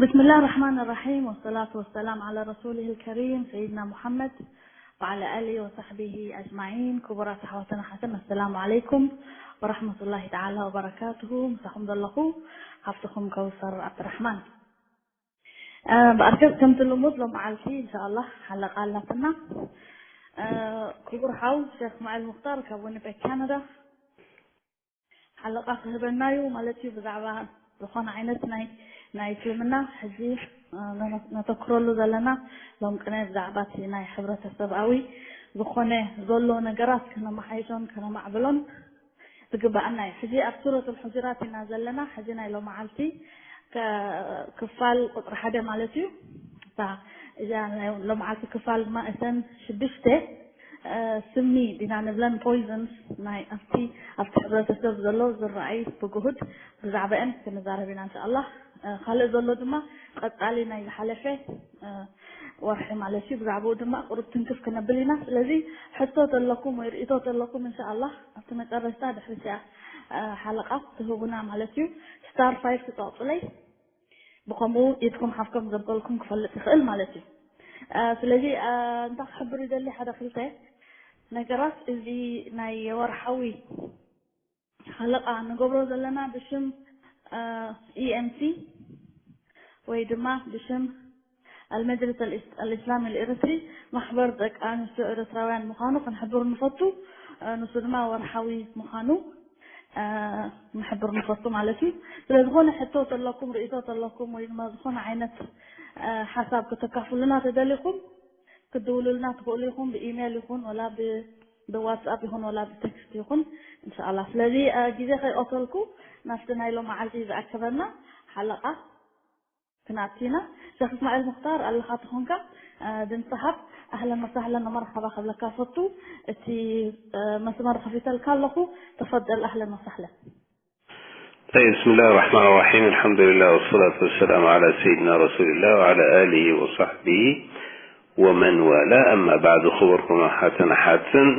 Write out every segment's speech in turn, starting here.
بسم الله الرحمن الرحيم، والصلاة والسلام على رسوله الكريم سيدنا محمد وعلى آله وصحبه أجمعين. ክቡራት ኣሕዋትን ኣሓትን፣ السلام عليكم ورحمة الله تعالى وبركاته. ምሳኹም ዘለኹ ሓፍትኹም ከውሰር ዓብድራሕማን። እ፣ ብኣርከስ ከምቲ ልሙድ ሎም መዓልቲ እንሻኣላህ ሓለቃ ኣላትና። እ፣ ክቡር ሓው ሸክ እስማዒል ሙክታር ካብ ዊኒፔግ ካናዳ ሓለቃ ክህበና እዩ ማለት እዩ። ብዛዕባ ዝኾነ ዓይነት ናይ፣ ናይ እስልምና ሕጂ፣ እ፣ ነተኩረሉ ዘለና ሎም ቅነ ብዛዕባ እቲ ናይ ሕብረተሰብኣዊ ዝኾነ ዘሎ ነገራት ከነመሓይሾን ከነማዕብሎን ዝግባኣና እዩ። ሕጂ ኣብ ሱረቱል ሑጁራት ኢና ዘለና። ሕጂ ናይ ሎመዓልቲ ከ-፣ ክፋል ቁፅሪ ሓደ ማለት እዩ። እታ እዛ ናይ ሎመዓልቲ ክፋል ድማ እተን ሽዱሽተ፣ እ፣ ስሚ ዲና ንብለን ፖይዘንስ ናይ ኣብቲ፣ ኣብቲ ሕብረተሰብ ዘሎ ዝረኣይ ብግሁድ ብዛዕባአን ክንዛረብ ኢና እንሻኣላህ። እ፣ ካልእ ዘሎ ድማ ቀጻሊ ናይ ዝሓለፈ፣ እ፣ ወርሒ ማለት እዩ። ብዛዕባኡ ድማ ቁሩብ ትንክፍ ክነብል ኢና። ስለዚ ሕቶ ተለኩም ወይ ርእይቶ ተለኩም እንሻኣላህ ኣብቲ መጨረሽታ ድሕሪ እቲኣ፣ እ፣ ሓለቃ ትህቡና ማለት እዩ። ስታር ፋይቭ ትጸቕጡለይ። ብኸምኡ ኢድኩም ሓፍ ከም ዘብለልኩም ክፈልጥ ይኽእል ማለት እዩ። እ፣ ስለዚ፣ እ፣ እንታይ ክሕብር ይደሊ ሓደ ክልተ ነገራት። እዚ ናይ ወርሓዊ ሓለቃ ንገብሮ ዘለና ብሽም፣ እ፣ ኢ ኤም ሲ ወይ ድማ ብሽም ኣልመጅልስ ኣልኢስ-፣ ኣልኢስላሚ ኣልኤርትሪ ማሕበር ደቂ ኣንስትዮ ኤርትራውያን ምዃኑ ክንሕብር ንፈቱ። እ፣ ንሱ ድማ ወርሓዊ ምዃኑ፣ እ፣ ንሕብር ንፈቱ ማለት እዩ። ስለ ዝኾነ ሕቶ ተለኩም፣ ርእይቶ ተለኩም ወይ ድማ ዝኾነ ዓይነት፣ እ፣ ሓሳብ ከተካፍሉና ተደሊኹም ክትድውሉልና ትኽእሉ ኢኹም፣ ብኢሜል ይኹን ወላ ብ-፣ ብዋትስኣፕ ይኹን ወላ ብቴክስት ይኹን እንሻኣላ። ስለዚ፣ እ፣ ግዜ ከይቀተልኩ ናብቲ ናይ ሎም መዓልቲ ዝኣከበና ሓለቃ ክንኣቱ ኢና። ሸኽ እስማዒል ሙኽታር ኣለኻ ተኾንካ፣ እ፣ ድምፂ ሃብ። ኣህለን ወሳህለን ወመርሓባ ከብለካ ፈቱ። እቲ፣ እ፣ መስመር ከፊተልካ ኣለኹ። ተፈደል፣ ኣህለን ወሳህለን። طيب، بسم الله الرحمن الرحيم. الحمد لله والصلاة والسلام على سيدنا رسول الله وعلى آله وصحبه ومن والاه. أما بعد، ክቡርኩም ኣሓትን ኣሓትን፣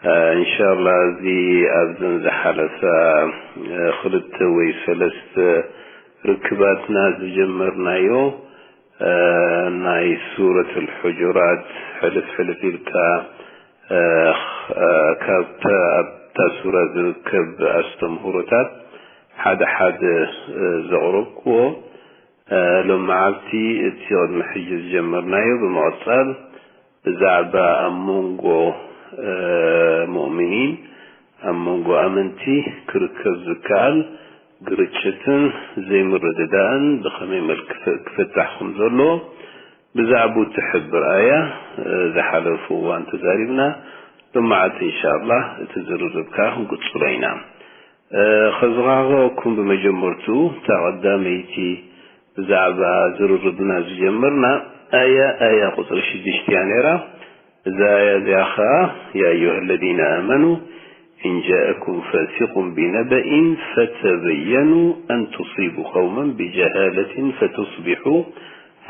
እ፣ እንሻላ እዚ ኣብዘን ዝሓለፋ፣ እ፣ ክልተ ወይ ሰለስተ ርክባትና ዝጀመርናዮ፣ እ፣ ናይ ሱረት ኣልሑጁራት ሕልፍ ሕልፍ ኢልካ፣ እ፣ እ፣ ካብታ ኣብታ ሱራ ዝርከብ ኣስተምህሮታት ሓደ ሓደ፣ እ፣ ዘቕረብክዎ፣ እ፣ ሎም መዓልቲ እቲ ቅድሚ ሕጂ ዝጀመርናዮ ብምቕጻል ብዛዕባ ኣብ መንጎ፣ እ፣ ሙእሚኒን ኣብ መንጎ ኣመንቲ ክርከብ ዝከኣል ግርጭትን ዘይምርድዳእን ብኸመይ መልክ ክፈ-፣ ክፍታሕ ከም ዘሎ ብዛዕባኡ ትሕብር ኣያ፣ እ፣ ዝሓለፉ እዋን ተዛሪብና። ሎመዓልቲ እንሻላህ እቲ ዝርርብ ከኣ ክንቅጽሎ ኢና። እ፣ ከዘኻኽረኩም ብመጀመርትኡ እታ ቀዳመይቲ ብዛዕባ ዝርርብና ዝጀመርና ኣያ፣ ኣያ ቁጽሪ ሽዱሽተ እያ ነይራ። እዛ ኣያ እዚኣ ኸኣ፣ يا أيها الذين آمنوا إن جاءكم فاسق بنبأ فتبينوا أن تصيبوا قوما بجهالة فتصبحوا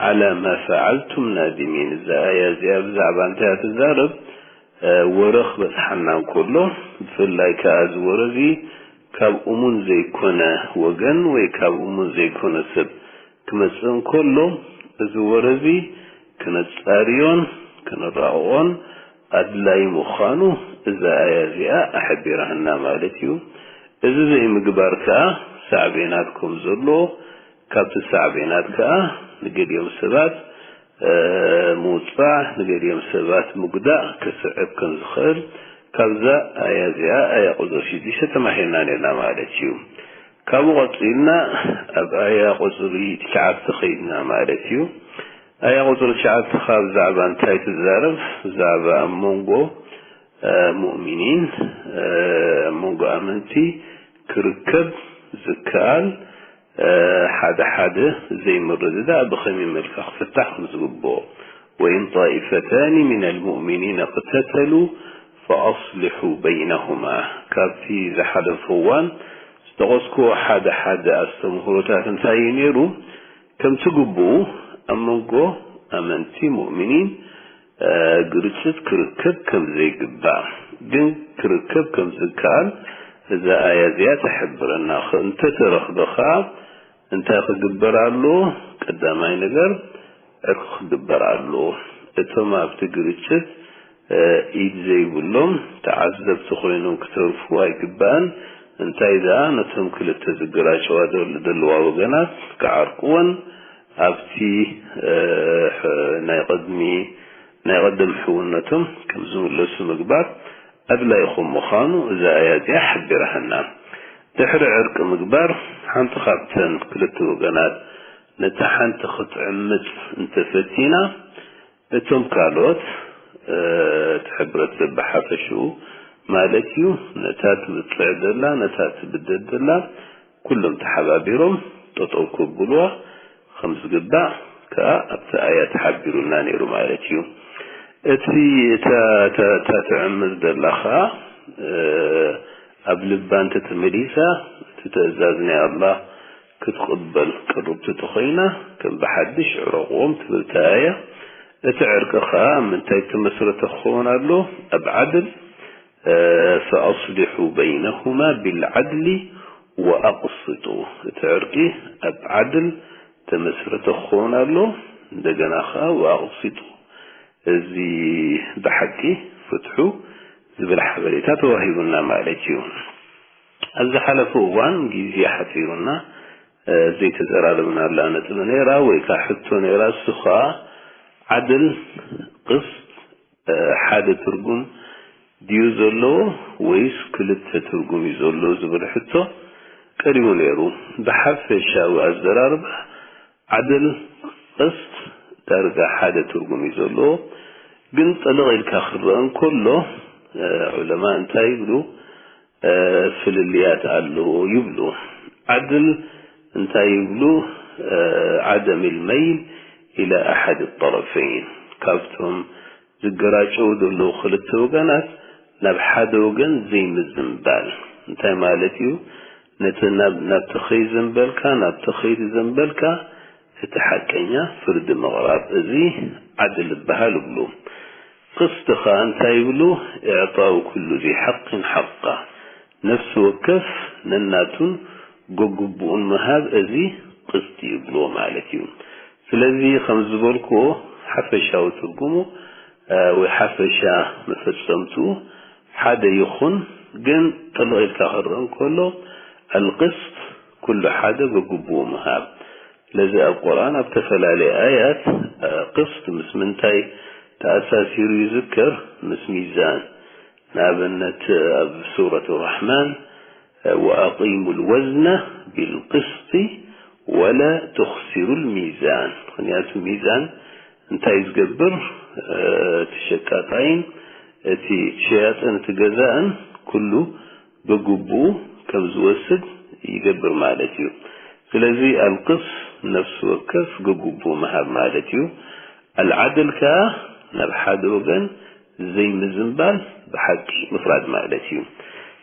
على ما فعلتم نادمين። እዛ ኣያ እዚኣ ብዛዕባ እንታይ እያ ትዛረብ? እ፣ ወረ ክበጽሓና እንከሎ፣ ብፍላይ ከኣ እዚ ወረ እዚ ካብ እሙን ዘይኮነ ወገን ወይ ካብ እሙን ዘይኮነ ሰብ ክመጽእ እንከሎ፣ እዚ ወረ እዚ ክነጻርዮን ክነራቕቖን ኣድላዪ ምዃኑ እዛ ኣያ እዚኣ ኣሕቢራና ማለት እዩ። እዚ ዘይምግባር ከኣ ሳዕቤናት ከም ዘሎ፣ ካብቲ ሳዕቤናት ከኣ ንገሊኦም ሰባት፣ እ፣ ምውጻዕ፣ ንገሊኦም ሰባት ምጉዳእ ክስዕብ ከም ዝኽእል ካብዛ ኣያ እዚኣ፣ ኣያ ቁጽሪ ሽዱሽተ፣ ተማሂርና ነርና ማለት እዩ። ካብኡ ቀጺልና ኣብ ኣያ ቁጽሪ ትሽዓተ ኸይድና ማለት እዩ። ኣያ ቁጽሪ ትሽዓተ ከኣ ብዛዕባ እንታይ ትዛረብ? ብዛዕባ ኣብ መንጎ፣ እ፣ ሙእሚኒን፣ እ፣ ኣብ መንጎ ኣመንቲ ክርከብ ዝከኣል፣ እ፣ ሓደ ሓደ ዘይምርድዳእ ብኸመይ መልክዕ ክፍታሕ ከም ዝግብኦ። وإن طائفتان من المؤمنين اقتتلوا فأصلحوا بينهما። ካብቲ ዝሓለፈ እዋን ዝጠቐስክዎ ሓደ ሓደ ኣስተምህሮታት እንታይ እዩ ነይሩ? ከምቲ ግቡኡ ኣብ መንጎ ኣመንቲ ሙእሚኒን፣ እ፣ ግርጭት ክርከብ ከም ዘይግባእ፣ ግን ክርከብ ከም ዝከኣል እዛ ኣያ እዚኣ ትሕብረና። ኸ-፣ እንተተረኽበ ኸኣ እንታይ ክግበር ኣሎ? ቀዳማይ ነገር ዕርቂ ክግበር ኣለዎ። እቶም ኣብቲ ግርጭት ኢድ ዘይብሎም ተዓዘብቲ ኮይኖም ክተርፉ ኣይግባእን። እንታይ ደኣ ነቶም ክልተ ዝገራጨዋ ዘለዋ ወገናት ክዓርቅወን ኣብቲ ናይ ቀድሚ ናይ ቀደም ሕውነቶም ከም ዝምለሱ ምግባር ኣድላይ ከም ምዃኑ እዛ ኣያ እዚኣ ሓቢራትና። ድሕሪ ዕርቂ ምግባር ሓንቲ ካብተን ክልተ ወገናት ነታ ሓንቲ ክትዕምጽ እንተፈቲና እቶም ካልኦት እቲ ሕብረተሰብ ብሓፈሽኡ ማለት እዩ ነታ ትብጽዕ ዘላ ነታ ትብደል ዘላ ኩሎም ተሓባቢሮም ጠጠው ክብልዋ ከም ዝግባእ ከኣ ኣብቲ ኣያ ተሓቢሩና ነይሩ ማለት እዩ። እቲ እታ እታ እታ ትዕምጽ ዘላ ከኣ ኣብ ልባ እንተተመሊሳ እቲ ትእዛዝ ናይ ኣላህ ክትቕበል ቅርብቲ ተኾይና ከም ብሓድሽ ዕረቕዎም ትብል እታ ኣያ። እቲ ዕርቂ ከኣ ኣብ ምንታይ ዝተመስረተ ክኸውን ኣሎ? ኣብ ዓድል ፈኣስሊሑ በይነሁማ ቢልዓድሊ ወኣቕስጡ። እቲ ዕርቂ ኣብ ዓድል ተመስረተ ክኸውን ኣሎ። እንደገና ከኣ ወኣቕስጡ፣ እዚ ብሓቂ ፍትሑ ዝብል ሓበሬታ ተዋሂቡና ማለት እዩ። ኣብ ዝሓለፈ እዋን ግዜ ሓጺሩና ዘይተዘራረብናላ ነጥቢ ነይራ ወይ ከዓ ሕቶ ነይራ። እሱ ከዓ ዓድል ቅስት ሓደ ትርጉም ድዩ ዘለዎ ወይስ ክልተ ትርጉም እዩ ዘለዎ ዝብል ሕቶ ቀሪቡ ነይሩ። ብሓፈሻዊ ኣዘራርባ ዓድል ቅስት ዳርጋ ሓደ ትርጉም እዩ ዘለዎ። ግን ጠለቕ ኢልካ ክረአ እንከሎ ዑለማ እንታይ ይብሉ? ፍልልያት ኣለዎ ይብሉ። ዓድል እንታይ ይብሉ? ዓደም ልመይል ኢላ ኣሓድ ጠረፈይን፣ ካብቶም ዝገራጨው ዘለዉ ክልተ ወገናት ናብ ሓደ ወገን ዘይምዝንባል። እንታይ ማለት እዩ? ነቲ ናብ ናብቲ ከይዘንበልካ ናብቲ ከይትዘንበልካ እቲ ሓቀኛ ፍርዲ ምቕራብ፣ እዚ ዓድል ይበሃል ይብሉ። ቅስት ኸኣ እንታይ ይብሉ? ኢዕጣኡ ኩሉ ዚ ሓቅን ሓቃ፣ ነፍሲ ወከፍ ነናቱን ጎግብኡን ምሃብ፣ እዚ ቅስት ይብልዎ ማለት እዩ። ስለዚ ከም ዝበልክዎ ሓፈሻዊ ትርጉሙ ወይ ሓፈሻ መፈጸምትኡ ሓደ ይኹን፣ ግን ጥልቕ ኢልካ ክረአ እንከሎ ኣልቅስት ኩሉ ሓደ በግብኡ ምሃብ። ስለዚ ኣብ ቁርኣን ኣብ ተፈላለየ ኣያት ቅስት ምስ ምንታይ ተኣሳሲሩ ይዝከር? ምስ ሚዛን። ንኣብነት ኣብ ሱረት ራሕማን ወኣቂሙ ልወዝነ ቢልቅስጢ ወላ ትኽሲሩ ልሚዛን። ምኽንያቱ ሚዛን እንታይ ዝገብር? እቲ ሸቃጣይን እቲ ሸያጥን እቲ ገዛእን ኩሉ ብግቡኡ ከም ዝወስድ ይገብር ማለት እዩ። ስለዚ ኣልቅስ ነፍሲ ወከፍ ብግቡኡ ምሃብ ማለት እዩ። ኣልዓድል ከኣ ናብ ሓደ ወገን ዘይምዝንባል ብሓቂ ምፍራድ ማለት እዩ።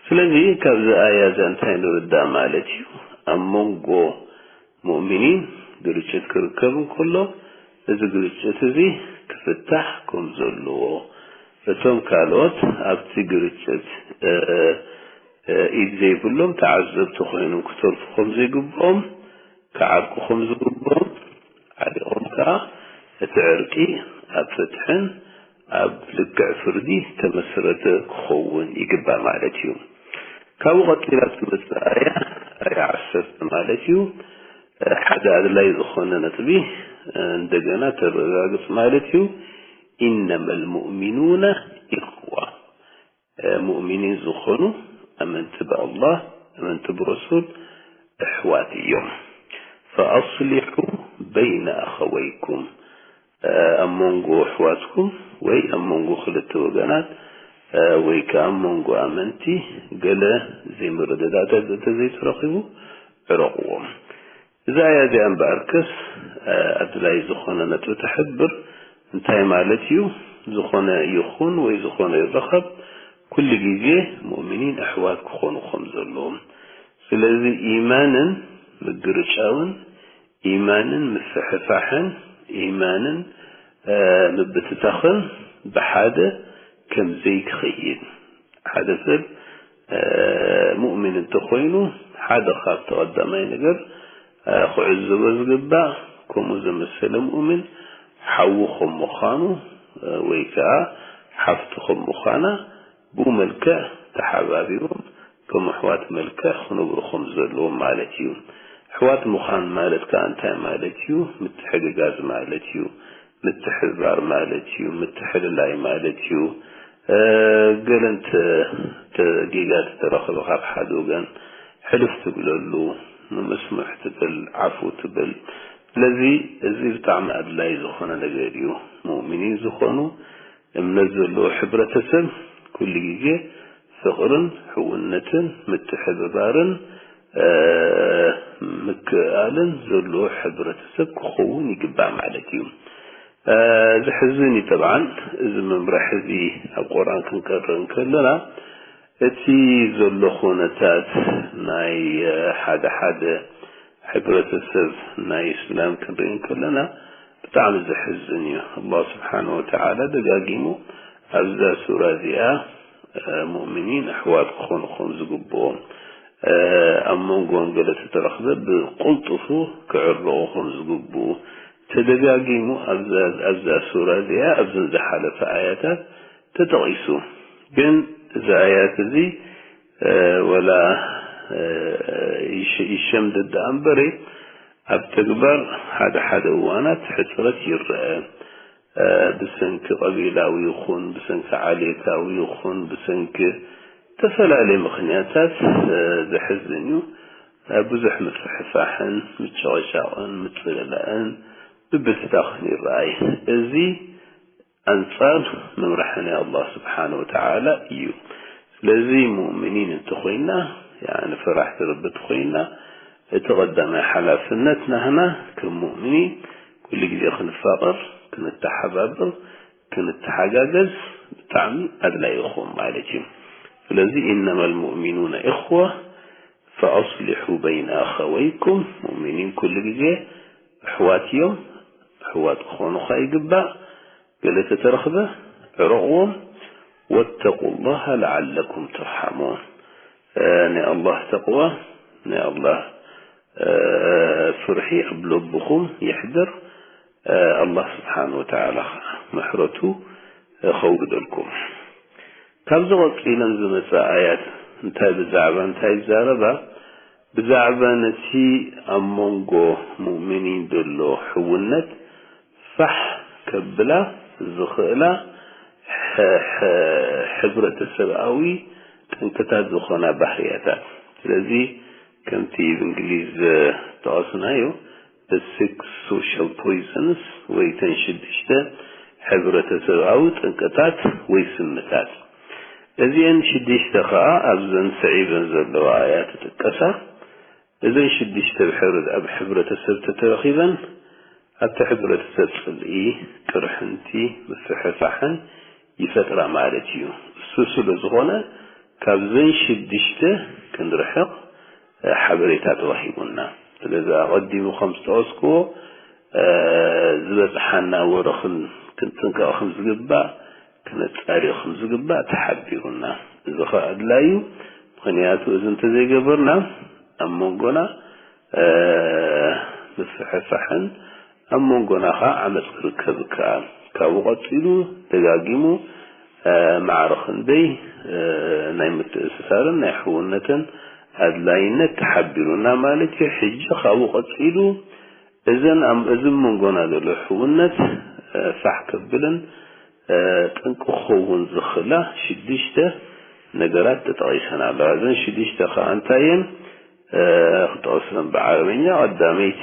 ስለዚ ካብዚ ኣያ እዛ እንታይ ንርዳእ ማለት እዩ? ኣብ መንጎ ሙእሚኒን ግርጭት ክርከብ እንከሎ እዚ ግርጭት እዚ ክፍታሕ ከም ዘለዎ፣ እቶም ካልኦት ኣብቲ ግርጭት ኢድ ዘይብሎም ተዓዘብቲ ኮይኖም ክተርፉ ከም ዘይግብኦም፣ ክዓርቁ ከም ዝግብኦም ዓሪቖም ከኣ እቲ ዕርቂ ኣብ ፍትሕን ኣብ ልክዕ ፍርዲ ዝተመስረተ ክኸውን ይግባእ ማለት እዩ። ካብኡ ቀጺላ ትመጽእ ኣያ፣ ኣያ ዓሰርተ ማለት እዩ። ሓደ ኣድላይ ዝኾነ ነጥቢ እንደገና ተረጋግጽ ማለት እዩ። ኢነመ ልሙእሚኑነ ኢኽዋ፣ ሙእሚኒን ዝኾኑ ኣመንቲ ብኣላህ ኣመንቲ ብረሱል ኣሕዋት እዮም። ፈኣስሊሑ በይነ ኣኸወይኩም፣ ኣብ መንጎ ኣሕዋትኩም ወይ ኣብ መንጎ ክልተ ወገናት ወይ ከዓ ኣብ መንጎ ኣመንቲ ገለ ዘይምርድዳት እንተዘይተረኺቡ ዕረቕዎም። እዛ ኣያ እዚኣ እምበኣርከስ ኣድላይ ዝኾነ ነጥቢ ትሕብር። እንታይ ማለት እዩ? ዝኾነ ይኹን ወይ ዝኾነ ይረኸብ ኩሉ ግዜ ሙእሚኒን ኣሕዋት ክኾኑ ከም ዘለዎም። ስለዚ ኢማንን ምግርጫውን ኢማንን ምፍሕፋሕን ኢማንን ምብትታኽን ብሓደ ከም ዘይክኸይድ ሓደ ሰብ ሙእሚን እንተኾይኑ ሓደ ካብቲ ቀዳማይ ነገር ክዕዘቦ ዝግባእ ከምኡ ዘመሰለ ሙእምን ሓዉ ከም ምዃኑ፣ እ፣ ወይ ከኣ ሓፍቱ ከም ምዃና፣ ብኡ መልክዕ ተሓባቢሮም ከም ኣሕዋት መልክዕ ክነብሩ ከም ዘለዎም ማለት እዩ። ኣሕዋት ምዃን ማለት ከኣ እንታይ ማለት እዩ? ምትሕግጋዝ ማለት እዩ። ምትሕብባር ማለት እዩ። ምትሕልላይ ማለት እዩ። እ፣ ገለ እንተ፣ እንተ ጌጋ ተተረኸበ ካብ ሓደ ወገን ሕልፍ ትብለሉ፣ ንምስምሕ ትብል፣ ዓፉ ትብል። ስለዚ እዚ ብጣዕሚ ኣድላይ ዝኾነ ነገር እዩ። ሙእሚኒን ዝኾኑ እምነት ዘለዎ ሕብረተሰብ ኩሉ ግዜ ፍቕርን ሕውነትን ምትሕብባርን፣ እ፣ ምክእኣልን ዘለዎ ሕብረተሰብ ክኸውን ይግባእ ማለት እዩ። እ፣ ዘሕዝን እዩ። ጠብዓን እዚ መምርሒ እዚ ኣብ ቁርኣን ክንቀርእ እንከለና፣ እቲ ዘሎ ኩነታት ናይ፣ እ፣ ሓደ ሓደ ሕብረተሰብ ናይ እስላም ክንርኢ እንከለና ብጣዕሚ ዘሕዝን እዩ። ኣላህ ስብሓነ ወተዓላ ደጋጊሙ ኣብዛ ሱራ እዚኣ፣ እ፣ ሙእሚኒን ኣሕዋት ክኾኑ ከም ዝግብኦም፣ እ፣ ኣብ መንጎኦም ገለ ተተረኽበ ብቕልጡፉ ክዕረቑ ከም ዝግብኡ ተደጋጊሙ ኣብዛ፣ ኣብዛ ሱራ እዚኣ ኣብዘን ዝሓለፈ ኣያታት ተጠቒሱ። ግን እዚ ኣያት እዚ፣ እ፣ ወላ፣ እ፣ ይሽ-፣ ይሸምደድ ደኣ እምበረ፣ ኣብ ተግባር ሓደ ሓደ እዋናት ሕጽረት ይረአ። እ፣ ብሰንኪ ቀቢላዊ ይኹን፣ ብሰንኪ ዓሌታዊ ይኹን፣ ብሰንኪ ዝተፈላለየ ምኽንያታት፣ እ፣ ዘሕዝን እዩ። እ፣ ብዙሕ ምፍሕፋሕን ምጭቕጫቕን ምጽልላእን ምብትታኽን ይረኣይ። እዚ ኣንጻር መምርሒ ናይ ኣላህ ስብሓነ ወተዓላ እዩ። ስለዚ ሙእሚኒን እንተኾይና፣ ያኒ ፈራሕቲ ረቢ እንተኾይና፣ እቲ ቀዳማይ ሓላፍነት ናህና ከም ሙእሚኒን ኩሉ ግዜ ክንፋቐር፣ ክንተሓባበር፣ ክንተሓጋገዝ ብጣዕሚ ኣድላይ ይኸውን ማለት እዩ። ስለዚ ኢነማ ልሙእሚኑነ ኢኽዋ ፈኣስሊሑ በይነ ኣኸወይኩም፣ ሙእሚኒን ኩሉ ግዜ ኣሕዋት እዮም፣ ኣሕዋት ክኾኑኻ ይግባእ። ገለ ተተረኽበ ዕረቕዎም። ወተቁ ላሃ ለዓለኩም ትርሓሙን። እ፣ ናይ ኣላህ ተቕዋ፣ ናይ ኣላህ፣ እ፣ ፍርሒ ኣብ ልብኹም የሕድር። እ፣ ኣላህ ስብሓነ ወተዓላ ኸዓ ምሕረቱ፣ እ፣ ኸውርደልኩም። ካብዚ ቐጺለን ዝመጻ ኣያት እንታይ ብዛዕባ እንታይ ይዛረባ? ብዛዕባ ነቲ ኣብ መንጎ ሙእሚኒን ዘሎ ሕውነት ፋሕ ከብላ ዝኽእላ ሕ-፣ ሕ-፣ ሕብረተሰብኣዊ ጠንቅታት ዝኾና ባህርያታት። ስለዚ ከምቲ ብእንግሊዝ ዝጠቐስናዮ፣ the six social poisons ወይ ተን ሽዱሽተ ሕብረተሰብኣዊ ጠንቅታት ወይ ስምታት። እዚአን ሽዱሽተ ኸዓ ኣብዘን ስዒበን ዘለዋ እያ ትጥቀሳ። እዘን ሽዱሽተ ብሕብረ-፣ ኣብ ሕብረተሰብ ተተረኺበን ኣብቲ ሕብረተሰብ ጽልኢ፣ ቅርሕንቲ፣ ምፍሕፋሕን ይፈጥራ ማለት እዩ። እሱ ስለ ዝኾነ ካብዘን ሽዱሽተ ክንርሕቕ፣ እ፣ ሓበሬታ ተዋሂቡና። ስለዚ ኣቐዲሙ ከም ዝጠቐስክዎ፣ እ፣ ዝበጽሓና ወረ ክን-፣ ክንጥንቀቕ ከም ዝግባእ፣ ክነጻሪ ከም ዝግባእ ተሓቢሩና። እዚ ኸኣ ኣድላዩ፣ ምኽንያቱ እዚ እንተዘይገበርና ኣብ መንጎና፣ እ፣ ምፍሕፋሕን ኣብ መንጎና ኸኣ ዓመጽ ክርከብ ይከኣል። ካብኡ ቀጺሉ ደጋጊሙ፣ እ፣ ማዕረ ክንደይ፣ እ፣ ናይ ምትእስሳርን ናይ ሕውነትን ኣድላይነት ተሓቢሩና ማለት እዩ። ሕጂ ካብኡ ቀጺሉ እዘን ኣብ፣ እዚ መንጎና ዘሎ ሕውነት፣ እ፣ ፋሕ ከብልን፣ እ፣ ጠንቂ ክኸውን ዝኽእላ ሽዱሽተ ነገራት ተጠቒሰን ኣለዋ። እዘን ሽዱሽተ ኸኣ እንታይ እየን? እ፣ ክጠቕሰን ብዓረበኛ፣ ቀዳመይቲ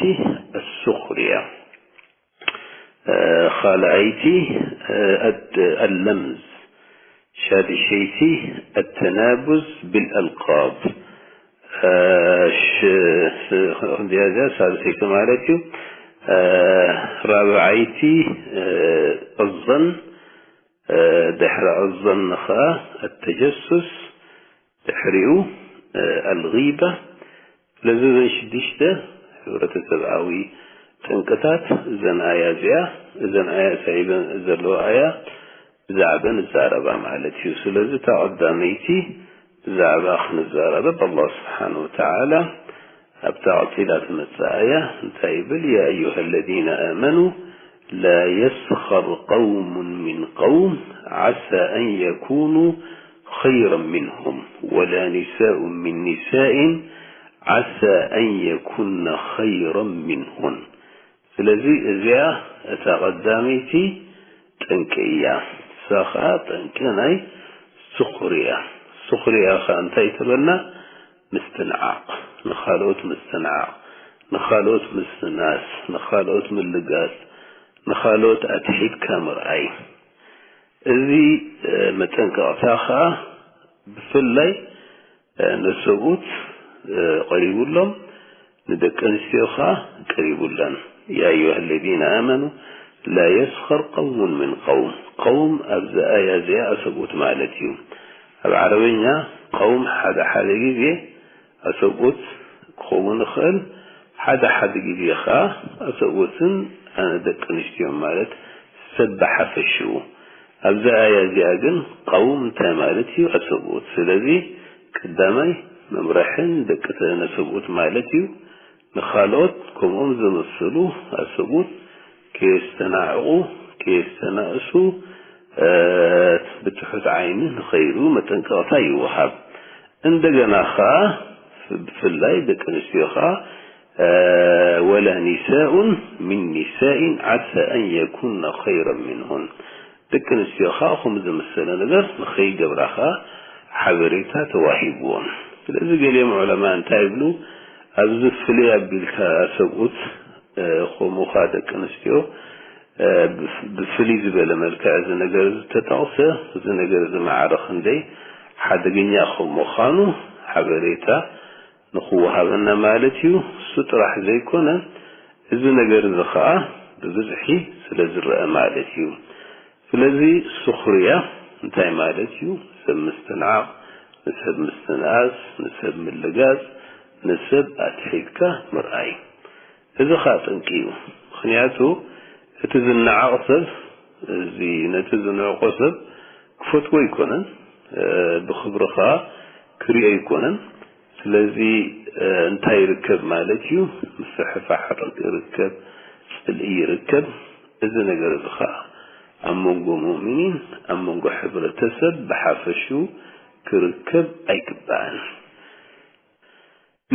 ኣሱኽርያ፣ እ፣ ኻልኣይቲ፣ እ፣ ኣድ-፣ ኣለምዝ፣ ሻድሸይቲ ኣተናቡዝ ብልኣልቃብ፣ እ፣ ሽ-፣ ስ-፣ ክንደያ እዚኣ ሳልሰይቲ ማለት እዩ። እ፣ ራብዓይቲ፣ እ፣ እዘን፣ እ፣ ድሕሪ እዘን ኸኣ ኣተጀሱስ፣ ድሕሪኡ፣ እ፣ ኣልጊባ። ስለዚ እዘን ሽዱሽተ ሕብረተሰብኣዊ ጠንቅታት እዘን ኣያ እዚኣ፣ እዘን ኣያ ሰዒበን ዘለዋ ኣያ ብዛዕበን እዛረባ ማለት እዩ። ስለዚ እታ ቀዳመይቲ ብዛዕባ ክንዛረበ ብኣላህ ስብሓን ወተዓላ ኣብታ ቀጺላ ትመጽእ ኣያ እንታይ ይብል? يا أيها الذين آمنوا لا يسخر قوم من قوم عسى أن يكونوا خيرا منهم ولا نساء من نساء عسى أن يكن خيرا منهن. ስለዚ እዚኣ እታ ቀዳመይቲ ጠንቂ እያ። እሳ ኸኣ ጠንቂ ናይ ሱኽርያ። ሱኽርያ ኸኣ እንታይ ተበልና? ምስትንዓቕ፣ ንኻልኦት ምስትንዓቕ፣ ንኻልኦት ምስትናስ፣ ንኻልኦት ምልጋስ፣ ንኻልኦት ኣትሒትካ ምርኣይ። እዚ መጠንቀቕታ ኸኣ ብፍላይ ነሰብኡት ቀሪቡሎም፣ ንደቂ ኣንስትዮ ኸኣ ቀሪቡለን። يا أيها الذين آمنوا لا يسخر قوم من قوم. قوم ኣብዚ ኣያ እዚኣ ኣሰብኡት ማለት እዩ። ኣብ ዓረበኛ ቀውም ሓደ ሓደ ግዜ ኣሰብኡት ክኸውን ይኽእል፣ ሓደ ሓደ ግዜ ኸኣ ኣሰብኡትን ኣነ ደቂ ኣንስትዮን ማለት ሰብ ብሓፈሽኡ። ኣብዛ ኣያ እዚኣ ግን ቀውም እንታይ ማለት እዩ? ኣሰብኡት። ስለዚ ቀዳማይ መምርሕን ደቂ ተነ ሰብኡት ማለት እዩ። ንኻልኦት ከምኦም ዝመስሉ ኣሰብኡት ከየስተናዕቑ፣ ከየስተናእሱ፣ ብትሑት ዓይኒ ንኸይሩ መጠንቀቕታ ይወሃብ። እንደገና ኸኣ ብፍላይ ደቂ ኣንስትዮ ኸኣ ወላ ኒሳኡን ሚን ኒሳኢን ዓሳ ኣን የኩና ኸይረን ሚንሁን፣ ደቂ ኣንስትዮ ኸኣ ከምኡ ዝመሰለ ነገር ንኸይገብራ ኸኣ ሓበሬታ ተዋሂብወን። ስለዚ ገሊኦም ዑለማ እንታይ ይብሉ? ኣብዚ ፍልይ ኣቢልካ ሰብኡት ከምኡ ኸኣ ደቂ ኣንስትዮ ብፍልይ ዝበለ መልክዕ እዚ ነገር ዝተጠቕሰ፣ እዚ ነገር እዚ ማዕረ ክንደይ ሓደገኛ ከም ምዃኑ ሓበሬታ ንኽወሃበና ማለት እዩ። እሱ ጥራሕ ዘይኮነ፣ እዚ ነገር እዚ ኸኣ ብብዝሒ ስለ ዝረአ ማለት እዩ። ስለዚ ሱኽርያ እንታይ ማለት እዩ? ሰብ ምስትንዓቕ፣ ንሰብ ምስትንኣስ፣ ንሰብ ምልጋጽ፣ ንሰብ ኣትሒትካ ምርኣይ። እዚ ኸኣ ጠንቂ እዩ። ምኽንያቱ እቲ ዝነዓቕ ሰብ፣ እዚ ነቲ ዝንዕቆ ሰብ ክፈትዎ ኣይኮነን፣ ብኽብሪ ኸኣ ክሪኦ ኣይኮነን። ስለዚ እንታይ ይርከብ ማለት እዩ? ምፍሕፋሕ ይርከብ፣ ጽልኢ ይርከብ። እዚ ነገር እዚ ኸኣ ኣብ መንጎ ሙእሚኒን ኣብ መንጎ ሕብረተሰብ ብሓፈሽኡ ክርከብ ኣይግባእን።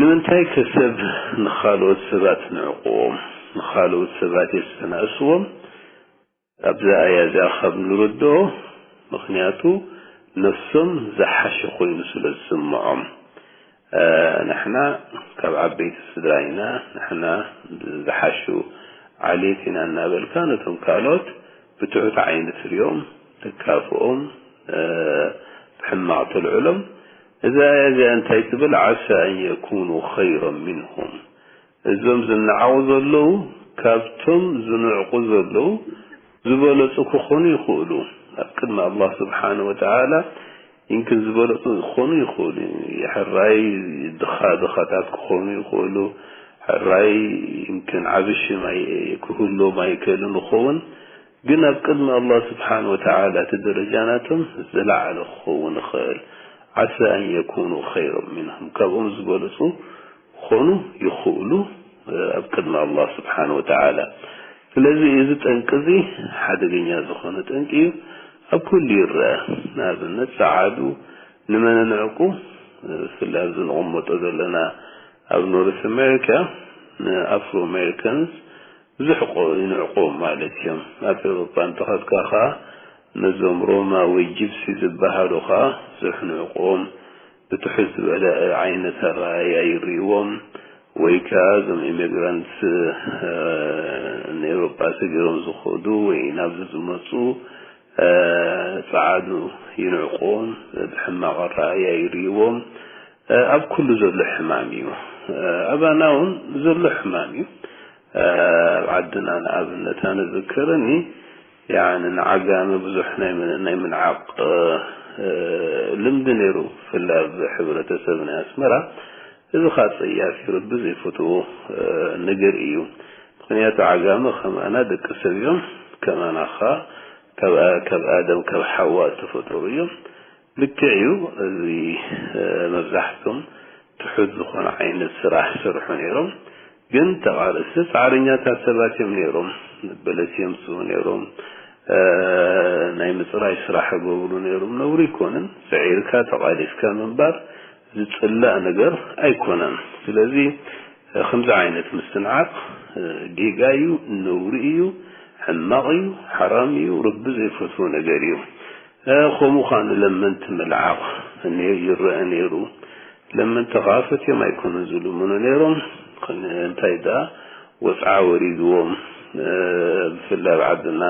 ንምንታይ ከ ሰብ ንኻልኦት ሰባት ንዕቕዎም፣ ንኻልኦት ሰባት የስተናእስዎም? ኣብዛ ኣያ እዚኣ ካብ ንርድኦ፣ ምኽንያቱ ነፍሶም ዝሓሸ ኮይኑ ስለ ዝስምዖም። ንሕና ካብ ዓበይቲ ስድራ ኢና፣ ንሕና ዝሓሹ ዓሌት ኢና እናበልካ ነቶም ካልኦት ብትሑት ዓይኒ ትሪኦም፣ ትካፍኦም፣ ብሕማቕ ተልዕሎም። እዛ ኣያ እዚኣ እንታይ ትብል? ዓሳ ኣን የኩኑ ኸይረን ሚንሁም። እዞም ዝነዓቑ ዘለዉ ካብቶም ዝንዕቑ ዘለዉ ዝበለጹ ክኾኑ ይኽእሉ። ኣብ ቅድሚ ኣላህ ስብሓነ ወተዓላ ይምክን ዝበለጹ ክኾኑ ይኽእሉ። ሕራይ ድኻ ድኻታት ክኾኑ ይኽእሉ። ሕራይ ይምክን ዓቢ ሽም ኣይ-፣ ክህልዎም ኣይክእልን ይኸውን። ግን ኣብ ቅድሚ ኣላህ ስብሓነ ወተዓላ እቲ ደረጃ ናቶም ዝለዓለ ክኸውን ይኽእል። ዓሳ ኣን የኩኑ ኸይረን ሚንሁም። ካብኦም ዝበለጹ ክኾኑ ይኽእሉ ኣብ ቅድሚ ኣላህ ስብሓነ ወተዓላ። ስለዚ እዚ ጠንቂ እዚ ሓደገኛ ዝኾነ ጠንቂ እዩ። ኣብ ኩሉ ይረአ። ንኣብነት ጸዓዱ ንመን ንዕቁ? ብፍላይ ኣብዚ ንቕመጦ ዘለና ኣብ ኖርስ ኣሜሪካ ንኣፍሮ ኣሜሪካንስ ብዙሕ ቆ-፣ ይንዕቁዎም ማለት እዮም። ኣብ ኤውሮጳ እንተኸድካ ኸኣ ነዞም ሮማ ወይ ጂፕሲ ዝበሃሉ ኸኣ ብዙሕ ንዕቁዎም። ብትሑት ዝበለ ዓይነት ኣረኣእያ ይርእይዎም፣ ወይ ከኣ እዞም ኢሚግራንትስ ንኤውሮጳ ሰጊሮም ዝኸዱ ወይ ናብዚ ዝመጹ ጸዓዱ ይንዕቁዎም፣ ብሕማቕ ኣረኣእያ ይርእይዎም። ኣብ ኩሉ ዘሎ ሕማም እዩ። ኣባና እውን ዘሎ ሕማም እዩ። ኣብ ዓድና ንኣብነት ኣነ ዝከረኒ፣ ያኒ ንዓጋመ ብዙሕ ናይ ምን-፣ ናይ ምንዓቕ ልምዲ ነይሩ፣ ብፍላይ ኣብ ሕብረተሰብ ናይ ኣስመራ። እዚ ኸኣ ጸያፍ እዩ፣ ረቢ ዘይፈትዎ ነገር እዩ። ምኽንያቱ ዓጋመ ከማና ደቂ ሰብ እዮም፣ ከማና ኸኣ ካብ ኣ-፣ ካብ ኣደም ካብ ሓዋ ዝተፈጠሩ እዮም። ልክዕ እዩ፣ እዚ መብዛሕቶም ትሑት ዝኾነ ዓይነት ስራሕ ይሰርሑ ነይሮም። ግን ተቓለስቲ ጻዕረኛታት ሰባት እዮም ነይሮም። በለስ የምጽኡ ነይሮም። እ፣ ናይ ምጽራይ ስራሕ ይገብሩ ነይሮም። ነውሪ ኣይኮነን። ስዒርካ ተቓሊስካ ምንባር ዝጽላእ ነገር ኣይኮነን። ስለዚ፣ እ፣ ከምዚ ዓይነት ምስትንዓቕ፣ እ፣ ጌጋ እዩ፣ ነውሪ እዩ፣ ሕማቕ እዩ፣ ሓራም እዩ፣ ረቢ ዘይፈትዎ ነገር እዩ። እ፣ ከምኡ ኸኣ ንለመንቲ ምልዓቕ ነ-፣ ይረአ ነይሩ። ለመንቲ ኸኣ ፈትዮም ኣይኮኑን ዝልምኑ ነይሮም። ኸን-፣ እንታይ ደኣ ወጽዓ ወሪድዎም፣ እ፣ ብፍላይ ኣብ ዓድና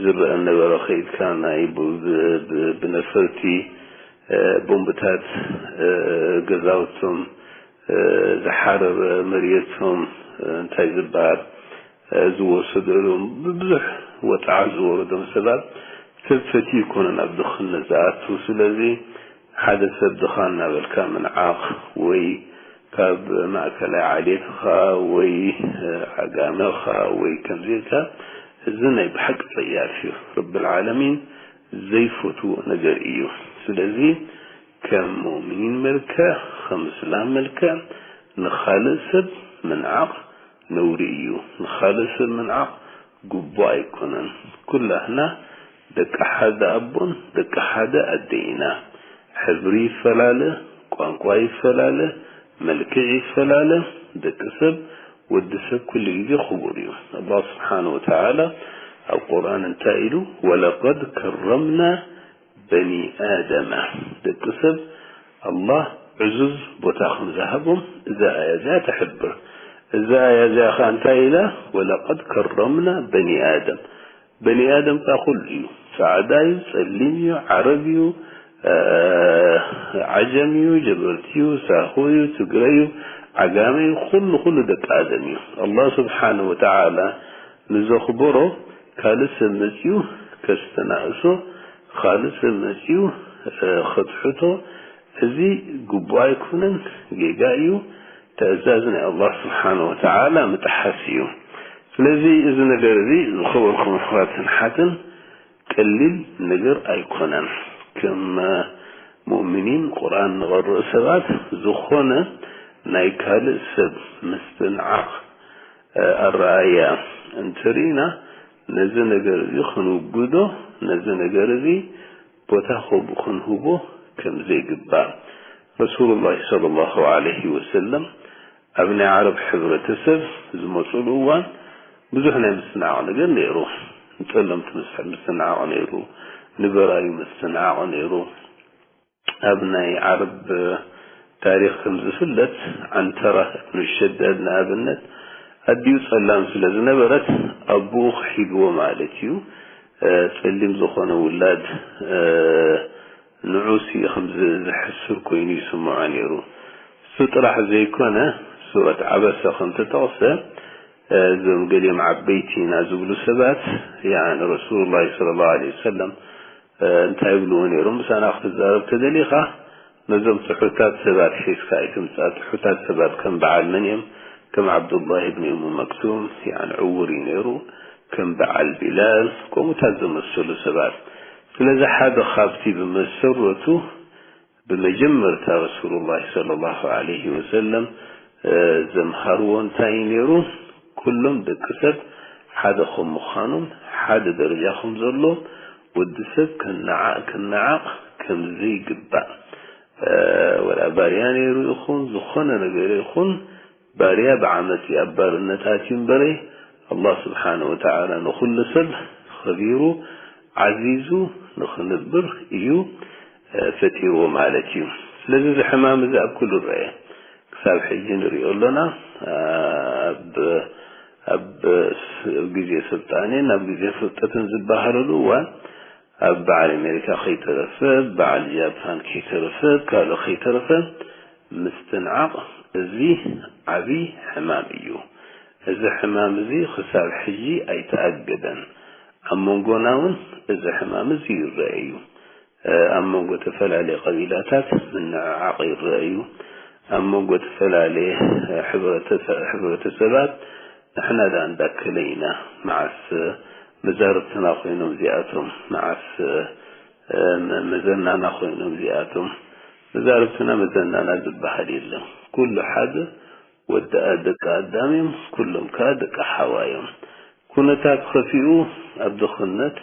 ዝረአ ነበረ። ኸይድካ ናይ ብ-፣ ብ-፣ ብ-፣ ብነፈርቲ፣ እ፣ ቦምብታት፣ እ፣ ገዛውቶም፣ እ፣ ዝሓረረ መሬቶም፣ እ፣ እንታይ ዝበሃል፣ እ፣ ዝወሰደሎም ብብዙሕ ወጽዓ ዝወረዶም ሰባት ሰብ ፈትዩ ኣይኮነን ኣብ ድኽነት ዝኣቱ። ስለዚ ሓደ ሰብ ድኻ እናበልካ ምንዓቕ ወይ ካብ ማእከላይ ዓሌትኻ ወይ፣ እ፣ ዓጋመኻ ወይ ከምዚ ኢልካ፣ እዚ ናይ ብሓቂ ጸያፍ እዩ። ረብል ዓለሚን ዘይፈትዎ ነገር እዩ። ስለዚ ከም ሙእሚኒን መልክዕ፣ ከም እስላም መልክዕ ንኻልእ ሰብ ምንዓቕ ነውሪ እዩ። ንኻልእ ሰብ ምንዓቕ ግቡእ ኣይኮነን። ኩላህና ደቂ ሓደ ኣቦን ደቂ ሓደ ኣደ ኢና። ሕብሪ ይፈላለ፣ ቋንቋ ይፈላለ፣ መልክዕ ይፈላለ፣ ደቂ ሰብ፣ ወዲ ሰብ ኩሉ ግዜ ክቡር እዩ። ኣላህ ስብሓነ ወተዓላ ኣብ ቁርኣን እንታይ ኢሉ? "ወለቀድ ከረምና በኒ ኣደመ"፣ ደቂ ሰብ ኣላህ ዕዙዝ ቦታ ከም ዝሃቦም እዛ ኣያ እዚኣ ትሕብር። እዛ ኣያ እዚኣ ኸኣ እንታይ ኢላ? "ወለቀድ ከረምና በኒ ኣደም"። በኒ ኣደም ከኣ ኩሉ እዩ። ጻዕዳ እዩ፣ ጸሊም እዩ፣ ዓረብ እዩ፣ እ፣ ዓጀም እዩ፣ ጀበርቲ እዩ፣ ሳሆ እዩ፣ ትግረ እዩ፣ ዓጋመ እዩ፣ ኩሉ፣ ኩሉ ደቂ ኣደም እዩ። ኣላህ ስብሓነ ወተዓላ ንዘኽበሮ ካልእ ሰብ መጺኡ ከስተናእሶ፣ ካልእ ሰብ መጺኡ፣ እ፣ ከትሕቶ፣ እዚ ግቡእ ኣይኮነን፣ ጌጋ እዩ። ትእዛዝ ናይ ኣላህ ስብሓነ ወተዓላ ምጥሓስ እዩ። ስለዚ እዚ ነገር እዚ ዝኸበርኩም ኣሕዋትን ሓትን ቀሊል ነገር ኣይኮነን። ከም ሙእሚኒን ቁርኣን ንቐርእ ሰባት ዝኾነ ናይ ካልእ ሰብ ምስትንዓቕ፣ እ፣ ኣረኣእያ እንተርኢና ነዚ ነገር እዚ ክንውግዶ፣ ነዚ ነገር እዚ ቦታ ከብ-፣ ክንህቦ ከም ዘይግባእ። ረሱሉላህ ሰለላሁ ዐለይሂ ወሰለም ኣብ ናይ ዓረብ ሕብረተሰብ ዝመጹሉ እዋን ብዙሕ ናይ ምስትንዓቕ ነገር ነይሩ። ንጸለምቲ ምስ-፣ ምስትንዓቕ ነይሩ፣ ንበራዩ ምስትንዓቕ ነይሩ። ኣብ ናይ ዓረብ ታሪኽ ከም ዝፍለጥ፣ ዓንተራ እብኑ ሸዳድ ንኣብነት ኣዲኡ ጸላም ስለ ዝነበረት ኣቦኡ ክሒድዎ ማለት እዩ። እ፣ ጸሊም ዝኾነ ውላድ፣ እ፣ ንዑ ሲ ከም ዝ-፣ ዝሕስር ኮይኑ ይስምዖ ነይሩ። እሱ ጥራሕ ዘይኮነ፣ ሱረት ዓበሰ ከም ተጠቕሰ፣ እ፣ እዞም ገሊኦም ዓበይቲ ኢና ዝብሉ ሰባት፣ ያኒ ረሱሉላህ ሰለላሁ ዐለይሂ ወሰለም፣ እ፣ እንታይ ይብልዎ ነይሮም? ምሳና ክትዛረብ ተደሊኻ፣ ነዞም ትሑታት ሰባት ሒዝካ ኣይትምጻእ። ትሑታት ሰባት ከም በዓል መን እዮም? ከም ዓብዱላህ ኢብን ኡም መክቱም፣ ያኒ ዕዉር እዩ ነይሩ፣ ከም በዓል ቢላል፣ ከምኡታት ዝመሰሉ ሰባት። ስለዚ ሓደ ካብቲ ብመሰረቱ ብመጀመርታ ረሱሉላህ ሰለላሁ ዐለይሂ ወሰለም፣ እ፣ ዘምሃርዎ እንታይ እዩ ነይሩ? ኩሎም ደቂ ሰብ ሓደ ከም ምዃኖም፣ ሓደ ደረጃ ከም ዘለዎም፣ ወዲ ሰብ ከነዓ-፣ ክነዓቕ ከም ዘይግባእ፣ እ፣ ወላ ባርያ ነይሩ ይኹን፣ ዝኾነ ነገር ይኹን፣ ባርያ ብዓመጽ ኣብ ባርነት ኣትዩ እምበረ፣ ኣላህ ስብሓነ ወተዓላ ንኹሉ ሰብ ኸቢሩ፣ ዓዚዙ ንኽንብር እዩ፣ እ፣ ፈጢርዎ ማለት እዩ። ስለዚ እዚ ሕማም እዚ ኣብ ኩሉ ረአ። ክሳብ ሕጂ ንሪኦ ኣሎና። ኣብ፣ ኣብ ስ-፣ ግዜ ስልጣኔን ኣብ ግዜ ፍልጠትን ዝበሃለሉ እዋን ኣብ በዓል ኣሜሪካ ከይተረፈ፣ በዓል ጃፓን ከይተረፈ፣ ካልእ ከይተረፈ ምስትንዓቕ እዚ ዓቢ ሕማም እዩ። እዚ ሕማም እዚ ክሳብ ሕጂ ኣይተኣገደን። ኣብ መንጎና እውን እዚ ሕማም እዚ ይረአ እዩ። እ፣ ኣብ መንጎ ተፈላለየ ቀቢላታት ምንዕዓቕ ይረአ እዩ። ኣብ መንጎ ተፈላለየ፣ እ፣ ሕብረተሰ-፣ ሕብረተሰባት ንሕና ደኣ እንዳከለ ኢና፣ መዓስ፣ እ፣ መዛርብትና ኮይኖም እዚኣቶም፣ መዓስ፣ እ፣ መ-፣ መዘናና ኮይኖም እዚኣቶም። መዛርብትና መዘናና ዝበሃል የለን። ኩሉ ሓደ ወዲ ደቂ ኣዳም እዮም፣ ኩሎም ከኣ ደቂ ሓዋ እዮም። ኩነታት ከፊኡ ኣብ ድኽነት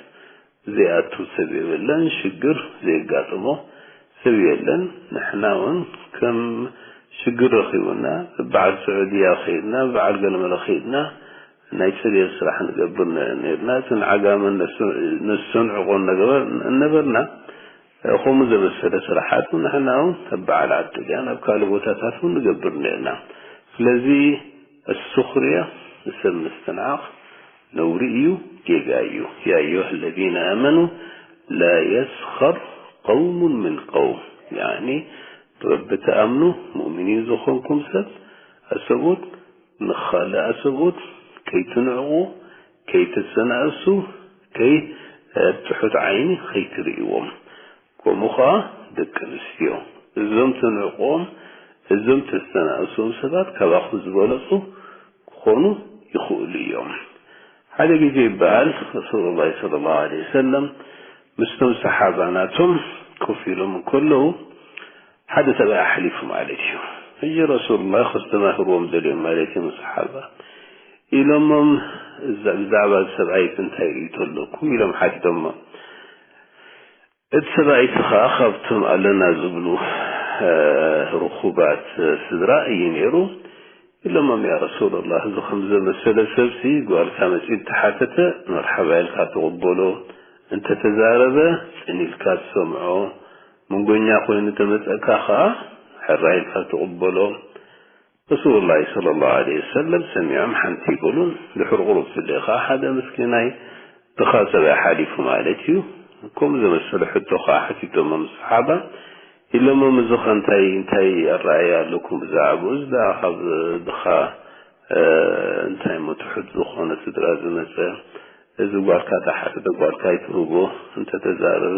ዘይኣቱ ሰብ የብለን፣ ሽግር ዘየጋጥሞ ሰብ የለን። ንሕና እውን ከም ሽግር ረኺቡና፣ በዓል ስዑድያ ኸይድና፣ በዓል ገለመለ ኸይድና፣ ናይ ጽልየት ስራሕ ንገብር ነ-፣ ነርና። እቲ ንዓጋመን ነስ-፣ ነስተንዕቖን ነገበር-፣ እነበርና፣ ከምኡ ዘመሰለ ስራሓት ንሕና እውን ኣብ በዓል ዓዲ ጥልያን ኣብ ካልእ ቦታታት እውን ንገብር ነርና። ስለዚ ኣሱኽርያ ንሰብ ምስትንዓቕ ነውሪ እዩ፣ ጌጋ እዩ። يا أيها الذين آمنوا لا يسخر قوم من قوم። ያኒ ብረቢ ትኣምኑ ሙእሚኒን ዝኾንኩም ሰብ ኣሰብኡት ንኻልእ ኣሰብኡት ከይትንዕቑ፣ ከይትሰናእሱ፣ ከይ-፣ ኣብ ትሑት ዓይኒ ከይትርእይዎም። ከምኡ ኸኣ ደቂ ኣንስትዮ፣ እዞም ትንዕቕዎም፣ እዞም ተስተናእስዎም ሰባት ካባኹም ዝበለጹ ክኾኑ ይኽእሉ እዮም። ሓደ ግዜ ይበሃል ረሱሉላህ ሰለላሁ ዐለይሂ ወሰለም ምስቶም ሰሓባ ናቶም ኮፍ ኢሎም እንከለዉ ሓደ ሰብኣይ ኣሕሊፉ ማለት እዩ። ሕጂ ረሱሉላህ ከስተማህርዎም ደልዮም ማለት እዩ ንሰሓባ። ኢሎሞም፣ "እዛ-፣ ብዛዕባ እዚ ሰብኣይ እዚ እንታይ ርእይቶ ኣለኩም?" ኢሎም ሓቲቶሞ። እቲ ሰብኣይ እቲ ኸኣ ካብቶም ኣለና ዝብሉ፣ እ፣ ርኹባት ስድራ እዩ ነይሩ። ኢሎሞም፣ "ያ ረሱላላህ፣ እዚ ከም ዘመሰለ ሰብሲ ጓልካ መጺኡ እንተሓተተ መርሓባ ኢልካ ትቕበሎ፣ እንተተዛረበ ጽን ኢልካ ትሰምዖ፣ መንጎኛ ኮይኑ ተመጸካ ኸኣ ሕራይ ኢልካ ትቕበሎ." ረሱሉላህ ሰለላሁ ዐለይሂ ወሰለም ሰሚዖም ሓንቲ ይበሉን፣ ድሕሪ ቁሩብ ስለ ኸኣ ሓደ ምስኪናይ ድኻ ሰብኣይ ሓሊፉ ማለት እዩ። ከምኡ ዘመሰለ ሕቶ ኸኣ ሓቲቶሞም ሰሓባ። ኢሎሞም፣ "እዚ ኸ እንታይ፣ እንታይ ኣረኣእያ ኣለኩም ብዛዕባኡ? እዚ ደኣ ካብ ድኻ፣ እ፣ እንታይ እሞ ትሑት ዝኾነ ስድራ ዝመጸ፣ እዚ ጓልካ ተሓተተ ጓልካ ኣይትህቦ፣ እንተተዛረበ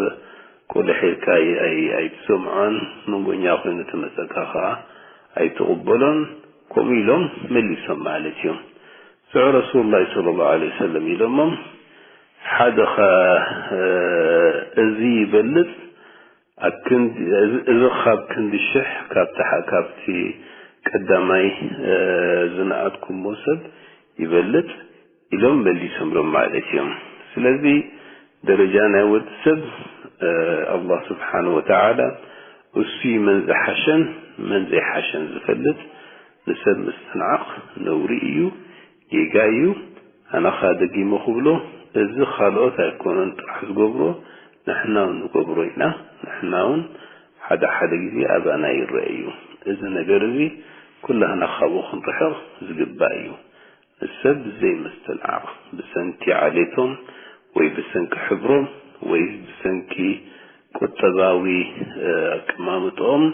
ቁልሕ ኢልካ ኣይ-፣ ኣይ-፣ ኣይትሰምዖን፣ መንጎኛ ኮይኑ ተመጸካ ኸኣ ኣይትቕበሎን?" ከምኡ ኢሎም መሊሶም ማለት እዩ። ስዑ ረሱሉላህ ሰለላሁ ዐለይሂ ወሰለም ኢሎሞም፣ "ሓደ ኸ፣ እ፣ እዚ ይበልጽ ኣብ ክንዲ፣ እዚ፣ እዚ ካብ ክንዲ ሽሕ ካብቲ ሓ-፣ ካብቲ ቀዳማይ፣ እ፣ ዝነኣድኩሞ ሰብ ይበልጽ?" ኢሎም መሊሶምሎም ማለት እዮም። ስለዚ ደረጃ ናይ ወዲ ሰብ፣ እ፣ ኣላህ ስብሓነ ወተዓላ እሱ እዩ መን ዝሓሸን መን ዘይሓሸን ዝፈልጥ። ንሰብ ምስትንዓቕ ነውሪ እዩ፣ ጌጋ እዩ። ኣነ ኸኣ ደጊመ ክብሎ፣ እዚ ካልኦት ኣይኮነን ጥራሕ ዝገብሮ፣ ንሕና እውን ንገብሮ ኢና። ንሕና እውን ሓደ ሓደ ግዜ ኣባና ይረአ እዩ። እዚ ነገር እዚ ኩላህና ካብኡ ክንርሕቕ ዝግባእ እዩ። ንሰብ ብዘይ ምስትንዓቕ፣ ብሰንኪ ዓሌቶም ወይ ብሰንኪ ሕብሮም ወይ ብሰንኪ ቁጠባዊ፣ እ፣ ኣቀማምጥኦም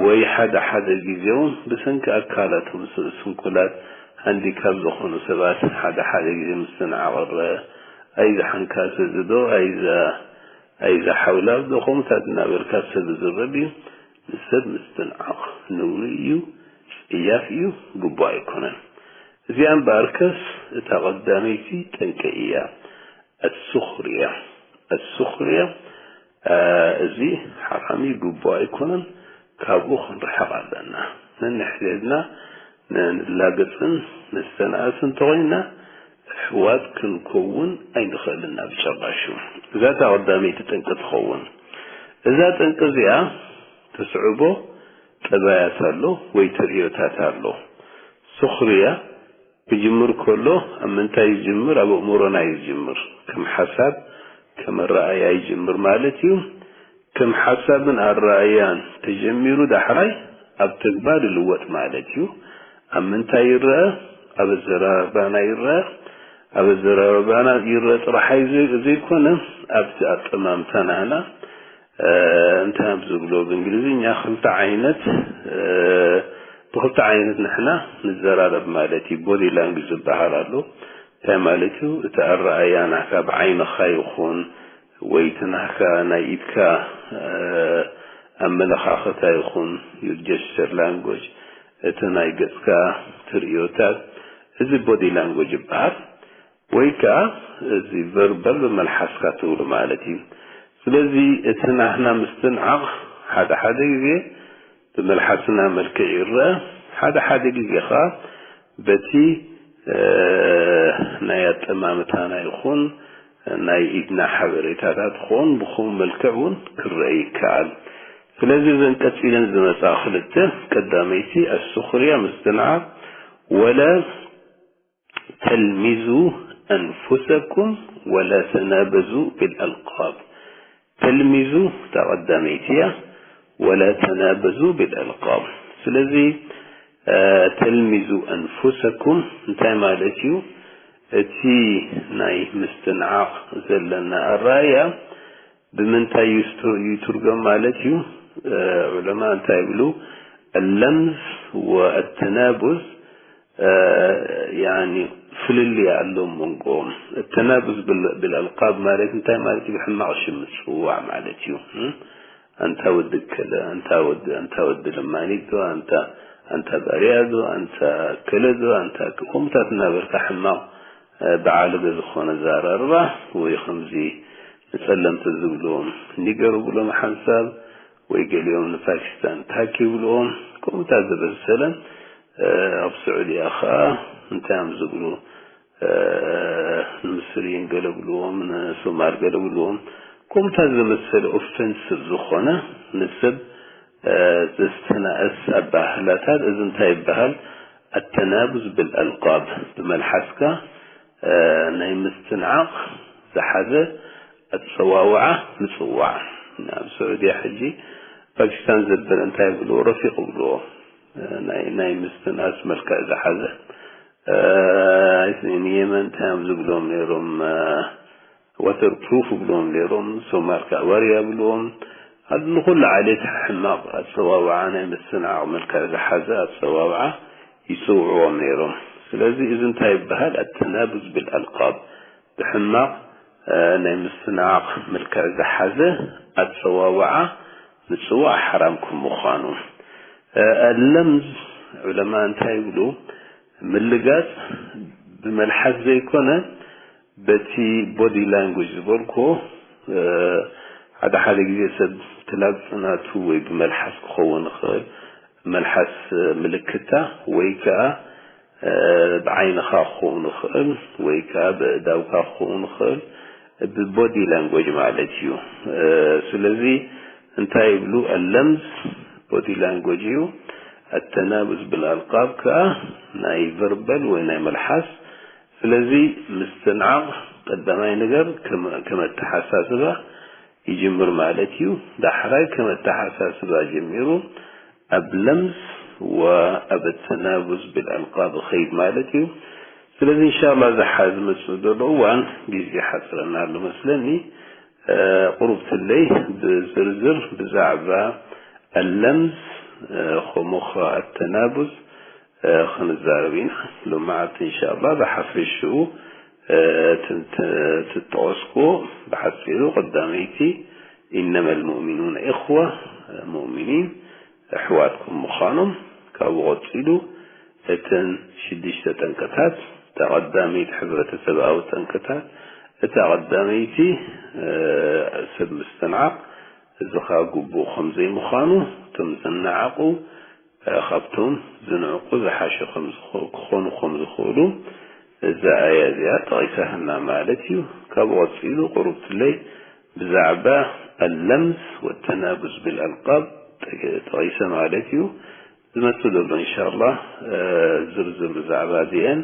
ወይ ሓደ ሓደ ግዜ እውን ብሰንኪ ኣካላቶም ስ-፣ ስንኩላት ሃንዲካፕ ዝኾኑ ሰባት ሓደ ሓደ ግዜ ምስትንዓቕ ይረአ። "ኣይዛ ሓንካስ እዚ ዶ፣ ኣይዛ፣ ኣይዛ ሓውላፍ ዶ?" ከምኡታት እናበልካ ሰብ ዝዝረብ እዩ። ንሰብ ምስትንዓቕ ነውሪ እዩ፣ ጽያፍ እዩ፣ ግቡእ ኣይኮነን። እዚኣ እምበኣርከስ እታ ቀዳመይቲ ጠንቂ እያ። ኣሱኽርያ፣ ኣሱኽርያ፣ እ፣ እዚ ሓራም እዩ፣ ግቡእ ኣይኮነን፣ ካብኡ ክንርሕቕ ኣለና። ነንሕድሕድና ን-፣ ንላገጽን ንስተንኣስ እንተኾይንና፣ ኣሕዋት ክንከውን ኣይንኽእልን ኣብ ጭራሹ። እዛ እታ ቀዳመይቲ ጠንቂ ትኸውን። እዛ ጠንቂ እዚኣ ተስዕቦ ጠባያት ኣሎ ወይ ተርእዮታት ኣሎ። ሱኽርያ ክጅምር ከሎ ኣብ ምንታይ ይጅምር? ኣብ ኣእምሮና እዩ ዝጅምር። ከም ሓሳብ፣ ከም ኣረኣእያ ይጅምር ማለት እዩ። ከም ሓሳብን ኣረኣእያን ተጀሚሩ ዳሕራይ ኣብ ተግባር ይልወጥ ማለት እዩ። ኣብ ምንታይ ይረአ? ኣብ ኣዘራርባና ይረአ። ኣብ ኣዘራርባና ይረአ ጥራሕ ኣይ-፣ ዘይ-፣ ዘይኮነ፣ ኣብቲ ኣጠማምታ ናህና፣ እ፣ እንታይ እዮም ዝብሎ ብእንግሊዝኛ፣ ክልተ ዓይነት፣ እ፣ ብክልተ ዓይነት ንሕና ንዘራረብ ማለት እዩ። ቦዲ ላንጉጅ ዝበሃል ኣሎ። እንታይ ማለት እዩ? እቲ ኣረኣእያ ናትካ ብዓይንኻ ይኹን፣ ወይ እቲ ናትካ ናይ ኢድካ፣ እ፣ ኣመለኻኽታ ይኹን፣ your gesture language፣ እቲ ናይ ገጽካ ትርእዮታት፣ እዚ ቦዲ ላንጉጅ ይበሃል። ወይ ከኣ እዚ ቨርባል ብመልሓስካ ትብሉ ማለት እዩ። ስለዚ እቲ ናህና ምስትንዓቕ ሓደ ሓደ ግዜ ብመልሓስና መልክዕ ይረአ፣ ሓደ ሓደ ግዜ ኸኣ በቲ፣ እ፣ ናይ ኣጠማምታና ይኹን ናይ ኢድና ሓበሬታታት ክኾን ብኸምኡ መልክዕ እውን ክረአ ይከኣል። ስለዚ እዘን ቀጺለን ዝመጻ ክልተ፣ ቀዳመይቲ ኣስኹርያ፣ ምስትንዓቕ፣ ወላ ተልሚዙ ኣንፉሰኩም ወላ ተናበዙ ቢልኣልቃብ። ተልሚዙ እታ ቀዳመይቲ እያ፣ ወላ ተናበዙ ቢልኣልቃብ። ስለዚ፣ እ፣ ተልሚዙ ኣንፉሰኩም እንታይ ማለት እዩ? እቲ ናይ ምስትንዓቕ ዘለና ኣረኣእያ ብምንታይ እዩ ዝትር-፣ ይትርጎም ማለት እዩ? እ፣ ዑለማ እንታይ ይብሉ? اللمز والتنابز፣ እ፣ ያኒ ፍልልይ ኣሎ መንጎኦም። التنابز ብል-፣ بالألقاب ማለት እንታይ ማለት እዩ? ብሕማቕ ሽም ምጽዋዕ ማለት እዩ። እም? ኣንታ ወዲ ከለ፣ ኣንታ ወዲ፣ ኣንታ ወዲ ለማኒት ዶ፣ ኣንታ፣ ኣንታ ባርያ ዶ፣ ኣንታ ከለ ዶ፣ ኣንታ ከምኡታት እናበልካ ሕማቕ፣ እ፣ ብዓለገ ዝኾነ ኣዘራርባ ወይ ከምዚ ንጸለምቲ ዝብልዎም ኒገር ብሎም ሓንሳብ ወይ ገሊኦም ንፓኪስታን ታክ ይብልዎም፣ ከምኡታት ዝመሰለ፣ እ፣ ኣብ ስዑድያ ኸኣ እንታይ እዮም ዝብሉ? እ፣ ንምስሪን ገለ ብልዎም፣ ንሶማል ገለ ብልዎም፣ ከምኡታት ዝመሰለ ኦፌንሲቭ ዝኾነ ንሰብ፣ እ፣ ዘስተናእስ ኣባህላታት፣ እዚ እንታይ ይበሃል? ኣተናቡዝ ብልኣልቃብ፣ ብመልሓስካ፣ እ፣ ናይ ምስትንዓቕ ዝሓዘ ኣጸዋውዓ ምጽዋዕ። ኣብ ስዑድያ ሕጂ ፓኪስታን ዘበለ እንታይ ይብልዎ? ረፊቕ ይብልዎ። እ፣ ናይ፣ ናይ ምስትንኣስ መልክዕ ዝሓዘ። እ፣ ንየመን እንታይ እዮም ዝብሎም ነይሮም? እ፣ ዋተር ፕሩፍ ይብልዎም ነይሮም። ሶማል ከዓ ዋርያ ይብልዎም። ኣብ ንኹሉ ዓሌት ሕማቕ ኣጸዋውዓ፣ ናይ ምስትንዓቕ መልክዕ ዝሓዘ ኣጸዋውዓ ይጽውዕዎም ነይሮም። ስለዚ እዚ እንታይ ይበሃል? ኣተናቡዝ ብልኣልቃብ። ብሕማቕ፣ እ፣ ናይ ምስትንዓቕ መልክዕ ዝሓዘ ኣጸዋውዓ ምጽዋዕ ሓራም ከም ምዃኑ። እ፣ ኣለምዝ ዑለማ እንታይ ይብሉ? ምልጋጽ ብመልሓስ ዘይኮነ በቲ ቦዲ ላንጉጅ ዝበልኩ፣ እ፣ ሓደ ሓደ ግዜ ሰብ እቲ ላግጺ ናቱ ወይ ብመልሓስ ክኸውን ይኽእል፣ መልሓስ ምልክታ ወይ ከኣ፣ እ፣ ብዓይንኻ ክኸውን ይኽእል ወይ ከኣ ብእዳውካ ክኸውን ይኽእል፣ ብቦዲ ላንጎጅ ማለት እዩ። እ፣ ስለዚ እንታይ ይብሉ? ኣለምዝ ቦዲ ላንጎጅ እዩ። ኣተናቡዝ ብልኣልቃብ ከኣ ናይ ቨርበል ወይ ናይ መልሓስ። ስለዚ ምስትንዓቕ ቀዳማይ ነገር ከም፣ ከም ኣተሓሳስባ ይጅምር ማለት እዩ። ዳሕራይ ከም ኣተሓሳስባ ጀሚሩ ኣብ ለምዝ ወኣብ ተናቡዝ ብልኣልቃብ ይኸይድ ማለት እዩ። ስለዚ እንሻላ ዝሓ ዝመጽእ ዘሎ እዋን ግዜ ሓጽረና ኣሎ መስለኒ። እ፣ ቁሩብ ትለይ ብዝርዝር ብዛዕባ ኣለምዝ፣ እ፣ ከምኡ ኸኣ ኣተናቡዝ፣ እ፣ ክንዛረብ ኢና። ሎማዓንቲ እንሻላ ብሓፈሽኡ፣ እ፣ ትንተ-፣ ትጠቐስኩ ብሓጺሩ ቀዳመይቲ ኢነመ ልሙእሚኑነ ኢኽዋ፣ ሙእሚኒን ኣሕዋት ከም ምዃኖም፣ ካብኡ ቀጺሉ እተን ሽዱሽተ ጠንቅታት፣ እታ ቀዳመይቲ ሕብረተሰብኣዊ ጠንቅታት፣ እታ ቀዳመይቲ፣ እ፣ ሰብ ምስትንዓቕ፣ እዚ ኸኣ ግቡእ ከም ዘይምዃኑ፣ እቶም ዝነዓቑ፣ እ፣ ካብቶም ዝንዕቁ ዝሓሸ ከም ዝኸ-፣ ክኾኑ ከም ዝኽእሉ እዛ ኣያ እዚኣ ጠቒሳትና ማለት እዩ። ካብኡ ቀጺሉ ቁሩብ ትለይ ብዛዕባ ኣለምዝ ወተናቡዝ ብልኣልቃብ ጠ-፣ ጠቒሰ ማለት እዩ። ዝመጽእ ዘሎ እንሻላ፣ እ፣ ዝርዝር ብዛዕባ እዚአን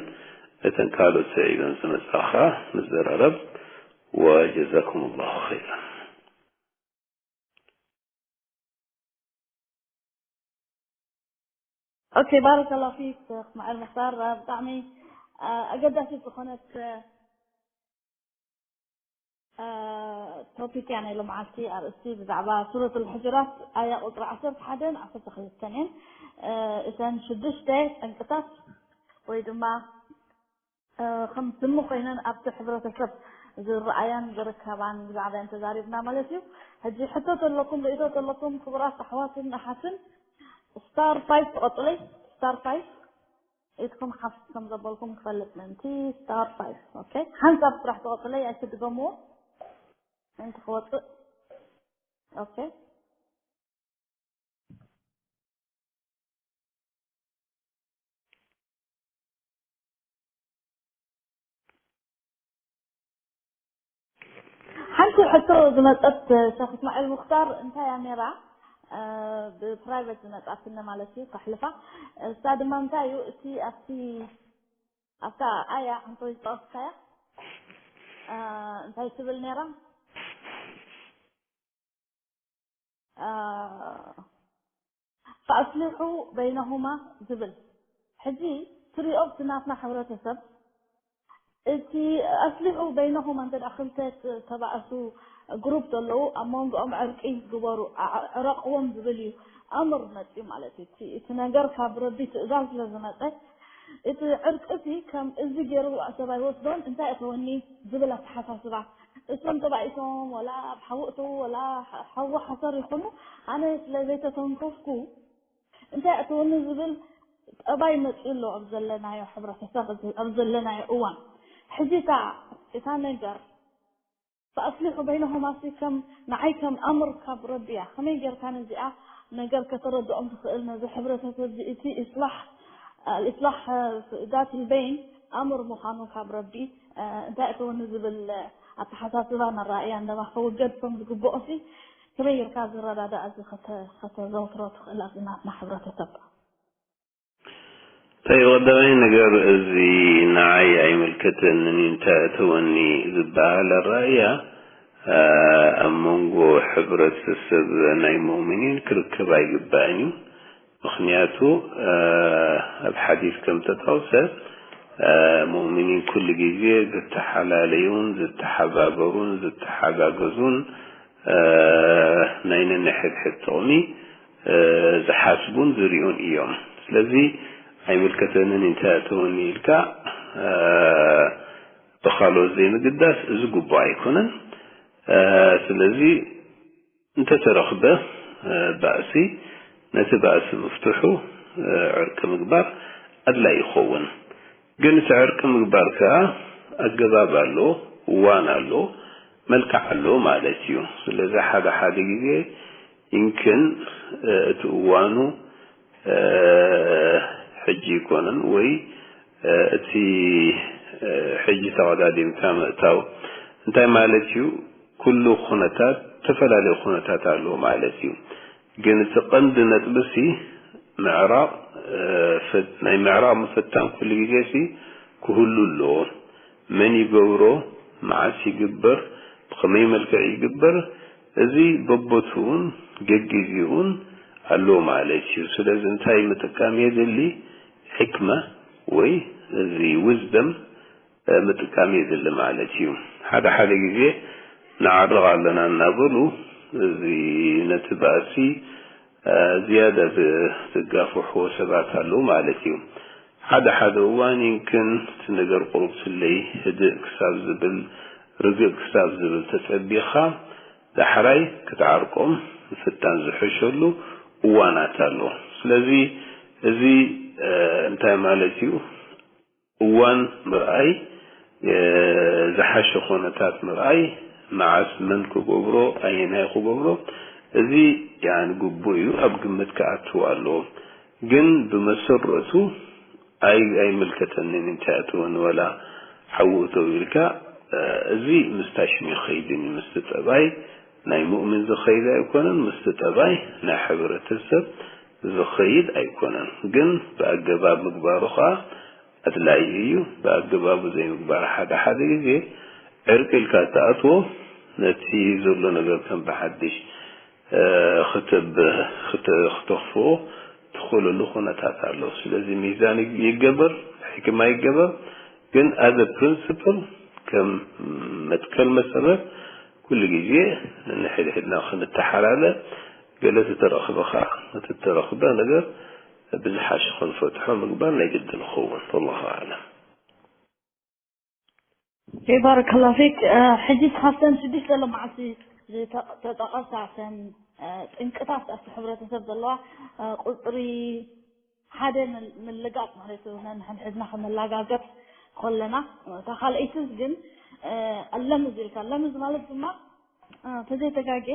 እተን ካልኦት ስዒበን ዝመጻኻ ንዘራረብ። ወጀዛኩም ላሁ ኸይራን። ኦኬ፣ ባረከላሁ ፊክ ሸኽ እስማዒል ሙኽታር። ብጣዕሚ፣ አ፣ ኣገዳሲት ዝኾነት፣ አ፣ ቶፒክ እያ ናይ ሎምዓልቲ ኣርእስቲ ብዛዕባ ሱረት ኣልሑጁራት ኣያ ቁጽሪ ዓሰርተ ሓደ ን ዓሰርተ ክልተን እየን። አ፣ እተን ሽዱሽተ ጠንቅታት ወይ ድማ እ፣ ከም ስሚ ኮይነን ኣብቲ ሕብረተሰብ ዝረኣያን ዝርከባን ብዛዕባን ተዛሪብና ማለት እዩ። ሕጂ ሕቶ ተለኩም፣ ርእይቶ ተለኩም፣ ክቡራት ኣሕዋትን ኣሓትን፣ ስታር ፋይቭ ትቐጽለይ፣ ስታር ፋይቭ ኢድኩም ሓፍ ከም ዘበልኩም ክፈልጥ ምእንቲ፣ ስታር ፋይቭ። ኦኬ፣ ሓንሳብ ስራሕ ትቐጽለይ፣ ኣይትድገምዎ፣ ምእንቲ ክወጽእ። ኦኬ። ሕቶ ዝመጸት ሸኽ እስማዒል ሙኽታር እንታይ እያ ነይራ? ብፕራይቨት ዝመጻትነ ማለት እዩ፣ ከሕልፋ። እሳ ድማ እንታይ እዩ እቲ ኣብቲ ኣብታ ኣያ እንተ ዝጠቐስካያ እንታይ ትብል ነይራ? ፈኣስሊሑ በይነሁማ ዝብል። ሕጂ ትሪኦ ኣብቲ ናትና ሕብረተሰብ እቲ ኣስሊሑ በይነሁማ እንተ ደኣ ክልተ ተባእሱ ግሩፕ ዘለዉ ኣብ መንጎኦም ዕርቂ ግበሩ፣ ዓ- ዕረቕዎም ዝብል እዩ ኣምር መፅዩ ማለት እዩ። እቲ- እቲ ነገር ካብ ረቢ ትእዛዝ ስለ ዝመፀ እቲ ዕርቂ እቲ ከም እዚ ገይሩ ሰብኣይ ወስዶን እንታይ እተወኒ ዝብል ኣተሓሳስባ እሶም ተባኢሶም ወላ ኣብ ሓውእቱ ወላ ሓዊ ሓሰር ይኹኑ ኣነ ስለ ዘይተተንከፍኩ እንታይ እተወኒ ዝብል ጠባይ መፅኡ ኣሎ ኣብ ዘለናዮ ሕብረተሰብ ኣብ ዘለናዮ እዋን ሕጂ እታ እታ ነገር ፈኣስሊሑ በይነሁማ ሲ ከም ንዓይ ከም ኣምር ካብ ረቢ እያ ከመይ ጌርካ ነዚኣ ነገር ከተረድኦም ትኽእል ነዚ ሕብረተሰብ እዚ እቲ ኢስላሕ ኢስላሕ ዛት ልበይን ኣምር ምዃኑ ካብ ረቢ እንታይ እተወኒ ዝብል ኣተሓሳስባ ነራእያ እንደባ ከውገድ ከም ዝግብኦ ሲ ከመይ ጌርካ ዝረዳዳእ እዚ ከተዘውትሮ ትኽእል ኣብዚ ናትና ሕብረተሰብ ጠይብ ቀዳማይ ነገር እዚ ንዓይ ኣይምልከተንን እዩ እንታይ እተወኒ ዝበሃል ኣራእያ ኣብ መንጎ ሕብረተሰብ ናይ ሙእሚኒን ክርከብ ኣይግባእን እዩ። ምኽንያቱ ኣብ ሓዲስ ከም ተጠቕሰ ሙእሚኒን ኩሉ ግዜ ዝተሓላለዩን ዝተሓባበሩን ዝተሓጋገዙን ናይ ነንሕድሕድ ጥቕሚ ዝሓስቡን ዝሪኡን እዮም። ስለዚ ኣይምልከተንን እንታይ እተወኒ ኢልካ ብኻልኦት ዘይምግዳስ እዚ ግቡእ ኣይኮነን። ስለዚ እንተተረኽበ ባእሲ ነቲ ባእሲ ምፍትሑ ዕርቂ ምግባር ኣድላይ ይኸውን። ግን እቲ ዕርቂ ምግባር ከኣ ኣገባብ ኣሎ፣ እዋን ኣሎ፣ መልክዕ ኣሎ ማለት እዩ። ስለዚ ሓደ ሓደ ግዜ ይምክን እቲ እዋኑ ሕጂ ይኮነን ወይ እቲ ሕጂ ተቐዳዲምካ ምእታው እንታይ ማለት እዩ? ኩሉ ኩነታት ዝተፈላለዩ ኩነታት ኣለዎ ማለት እዩ። ግን እቲ ቀንዲ ነጥብሲ ምዕራቕ ናይ ምዕራቕ ምፍታን ኩሉ ግዜሲ ክህሉ ኣለዎ። መን ይገብሮ፣ መዓስ ይግበር፣ ብኸመይ መልክዕ ይግበር፣ እዚ በቦትኡን ገጊዜኡን ኣለዎ ማለት እዩ። ስለዚ እንታይ ምጥቃም የድሊ? ሕክመ ወይ እዚ wisdom ምጥቃም የድሊ ማለት እዩ። ሓደ ሓደ ግዜ ንዓርቕ ኣለና እናበሉ እዚ ነቲ ባእሲ ዝያዳ ዝጋፍሕዎ ሰባት ኣለዉ ማለት እዩ። ሓደ ሓደ እዋን ይምክን እቲ ነገር ቁሩብ ስለይ ህድእ ክሳብ ዝብል ርግእ ክሳብ ዝብል ተጸቢኻ ዳሕራይ ክትዓርቆም ምፍታን ዝሕሸሉ እዋናት ኣሎ። ስለዚ እዚ እንታይ ማለት እዩ? እዋን ምርኣይ ዝሓሸ ኾነታት ምርኣይ መዓስ መን ክገብሮ ኣየናይ ክገብሮ እዚ ያን ግቡእ እዩ ኣብ ግምት ክኣትው ኣለዎ ግን ብመሰረቱ ኣይ ኣይምልከተንን እንታይ እትወኒ ወላ ሓዊ እተው ኢልካ እዚ ምስ ታሽሚ ይኸይድን እዩ ምስቲ ጠባይ ናይ ሙእምን ዝኸይድ ኣይኮነን ምስቲ ጠባይ ናይ ሕብረተሰብ ዝኸይድ ኣይኮነን ግን ብኣገባብ ምግባሩ ኸዓ ኣድላዪ እዩ። ብኣገባቡ ዘይምግባር ሓደ ሓደ ግዜ ዕርቂ ኢልካ እትኣትዎ ነቲ ዘሎ ነገር ከም ብሓድሽ ክተብ ክተኽፍኦ ትኽእለሉ ኩነታት ኣሎ። ስለዚ ሚዛን ይገበር፣ ሕክማ ይገበር፣ ግን as a principle ከም መትከል መሰረት ኩሉ ግዜ ንሕድሕድና ክንተሓላለ ገለ ተተረኽበ ኸዓ እቲ ተረኽበ ነገር ብዝሓሸ ክንፈትሖ ምግባር ናይ ግድን ይኸውን። ወላሁ ኣዕለም። ባረከላሁ ፊክ። ሕጂ ካብተን ሽዱሽተ ሎማዓንቲ ዝተጠቐሳ ተን ጥንቅታት ኣብቲ ሕብረተሰብ ዘለዋ ቁፅሪ ሓደ ምልጋፅ ማለት እዩ። ነንሕድሕድና ክነላጋገፅ ከለና እታ ካልኣይትስ ግን ኣለምዝ ኢልካ ኣለምዝ ማለት ድማ ተዘይተጋጌ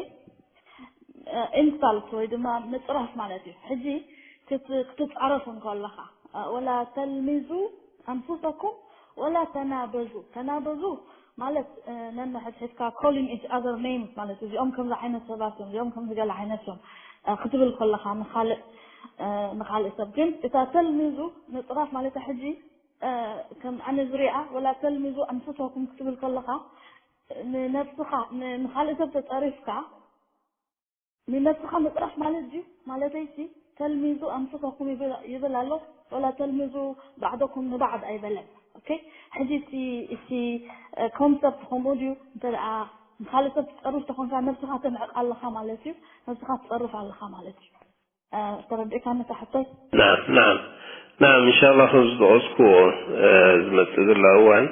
ኢንሳልት ወይ ድማ ምፅራፍ ማለት እዩ። ሕጂ ክትፃረፍ እንከለኻ ወላ ተልሚዙ ኣንፉሰኩም ወላ ተናበዙ ተናበዙ ማለት ነንሕድሕድካ calling each other names ማለት እዚኦም ከምዚ ዓይነት ሰባት እዮም፣ እዚኦም ከምዚ ገለ ዓይነት እዮም ክትብል ከለኻ ንካልእ ንካልእ ሰብ ግን እታ ተልሚዙ ምፅራፍ ማለት ሕጂ ከም ኣነ ዝሪኣ ወላ ተልሚዙ ኣንፍሰኩም ክትብል ከለኻ ንነብስኻ ንካልእ ሰብ ተፀሪፍካ ንነብስኻ ምፅራፍ ማለት ድዩ? ማለተይ ሲ ተልሚዙ ኣንፍሰኩም ይብል ኣሎ ወላ ተልሚዙ ባዕደኩም ንባዕድ ኣይበለን። ኦኬ ሕጂ እቲ እቲ ኮንሰፕት ከምኡ ድዩ? እንተ ደኣ ንካልእ ሰብ ትፀርፍ ተኾንካ ነብስኻ ተንዕቕ ኣለኻ ማለት እዩ። ነብስኻ ትፀርፍ ኣለኻ ማለት እዩ። ተረዲእካ ነታ ሕቶይ? ናም ናም ናም እንሻላ ከም ዝጠቐስኩዎ ዝመፅእ ዘሎ እዋን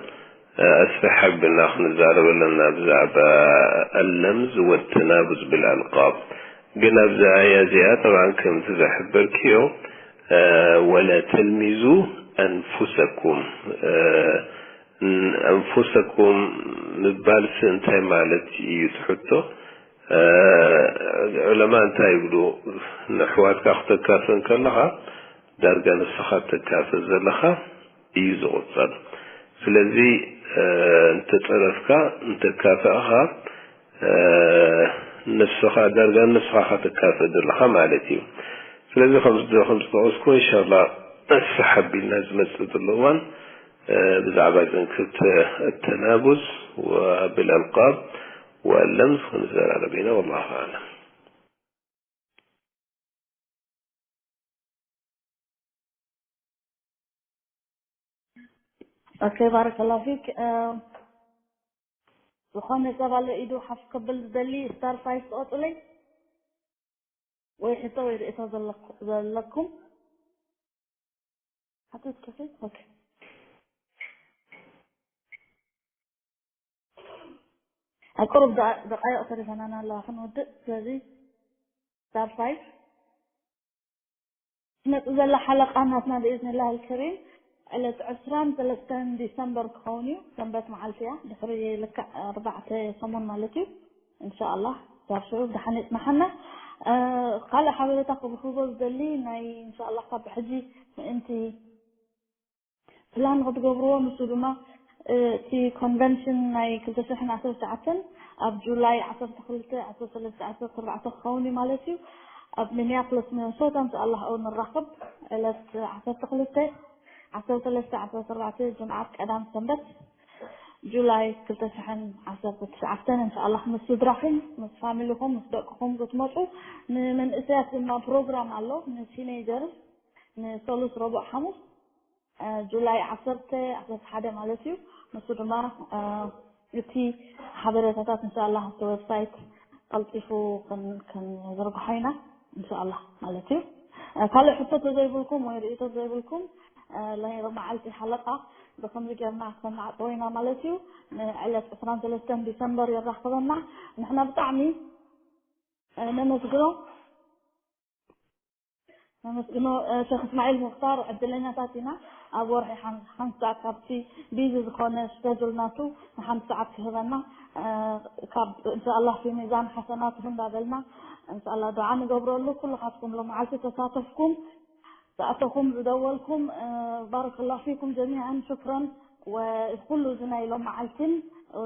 ኣስፍሕ ኣቢልና ክንዛረብ ኣለና ብዛዕባ ኣለምዝ ወተናቡዝ ብልኣልቃብ። ግን ኣብዚ ኣያ እዚኣ ጠብዓን ከምቲ ዝሕበርክዮ ወለ ተልሚዙ ኣንፉሰኩም ኣንፉሰኩም ምባልሲ እንታይ ማለት እዩ ትሕቶ? ዑለማ እንታይ ይብሉ? ንሕዋትካ ክተካፍእ ከለኻ ዳርጋ ንስኻ ተካፍእ ዘለኻ እዩ ዝቑጸር። ስለዚ እንተጸረፍካ እንተካፈእኻ ንስኻ ዳርጋ ንስኻ ኢኻ ተካፍእ ዘለኻ ማለት እዩ። ስለዚ ከምዚ ከምዝጠቐስኩ እንሻላ ኣስፍሕ ኣቢልና ዝመጽእ ዘሎ እዋን ብዛዕባ ዘንክብተ التنابز وبالألقاب واللمز ክንዘራረብ ኢና። والله أعلم. ኦኬ ባረከላሁ ፊክ። ዝኾነ ሰብ ኣሎ ኢዱ ሓፍ ክብል ዝደሊ ስታር ፋይፍ ትቆፁለይ ወይ ሕቶ ወይ ርእቶ ዘለኩም ሓተት ከፈ ኦኬ ኣብ ቁሩብ ደቃይቕ ተሪፈናና ኣለዋ ክንወድእ ስለዚ ስታር ፋይፍ ትመፅእ ዘላ ሓለቃ ናትና ብኢዝንላህ ኣልከሪም ዕለት ዕስራን ሰለስተን ዲሰምበር ክኸውን እዩ። ሰንበት መዓልቲ እያ። ድሕሪ ልክዕ ኣርባዕተ ሰሙን ማለት እዩ። እንሻኣላህ ክሳብ ሽዑ ብደሓን የፅናሓና። ካልእ ሓበሬታ ክብህጎ ዝደሊ ናይ እንሻኣላህ ካብ ሕጂ ምእንቲ ፕላን ንክትገብርዎ ንሱ ድማ እቲ ኮንቨንሽን ናይ ክልተ ሽሕን ዓሰርተ ትሽዓተን ኣብ ጁላይ ዓሰርተ ክልተ ዓሰርተ ሰለስተ ዓሰርተ ኣርባዕተ ክኸውን እዩ ማለት እዩ ኣብ ሚኒያፖሊስ ሚነሶታ እንሻኣላህ ኣብኡ ንራኸብ ዕለት ዓሰርተ ክልተ ዓሰርተ ሰለስተ ዓሰርተ ኣርባዕተ ጅምዓት ቀዳም ሰንበት ጁላይ ክልተ ሽሕን ዓሰርተ ትሽዓተን እንሻኣላህ ምስ ስድራኹም ምስ ፋሚሊኹም ምስ ደቅኹም ክትመፁ ንመንእሰያት ድማ ፕሮግራም ኣሎ ንቲኔጀርስ ንሰሉስ ረቡዕ ሓሙስ ጁላይ ዓሰርተ ዓሰርተ ሓደ ማለት እዩ። ንሱ ድማ እቲ ሓበሬታታት እንሻላ ኣብቲ ዌብሳይት ቀልጢፉ ክንዝርግሖ ኢና እንሻላ ማለት እዩ። ካልእ ሕቶ ተዘይብልኩም ወይ ርእቶ ተዘይብልኩም ናይ መዓልቲ ሓለቃ ብከምዚ ጌርና ከነዓፅዎ ኢና ማለት እዩ። ንዕለት ዕስራን ሰለስተን ዲሰምበር የራኽበና። ንሕና ብጣዕሚ ነመስግኖ ነመስግኖ ሸክ እስማዒል ሙክታር ዕድለኛታት ኢና ኣብ ወርሒ ሓንቲ ሰዓት ካብቲ ቢዚ ዝኾነ ስኬጁል ናቱ ንሓንቲ ሰዓት ክህበና ካብ እንሻላ ፊ ሚዛን ሓሰናትሁ እንዳበልና እንሻላ ዱዓ ንገብረሉ ኩልኻትኩም ሎመዓልቲ ተሳተፍኩም ዝኣተኹም ዝደወልኩም ባረከላሁ ፊኩም ጀሚዓን ሽክረን ኩሉ እዚ ናይ ሎም መዓልትን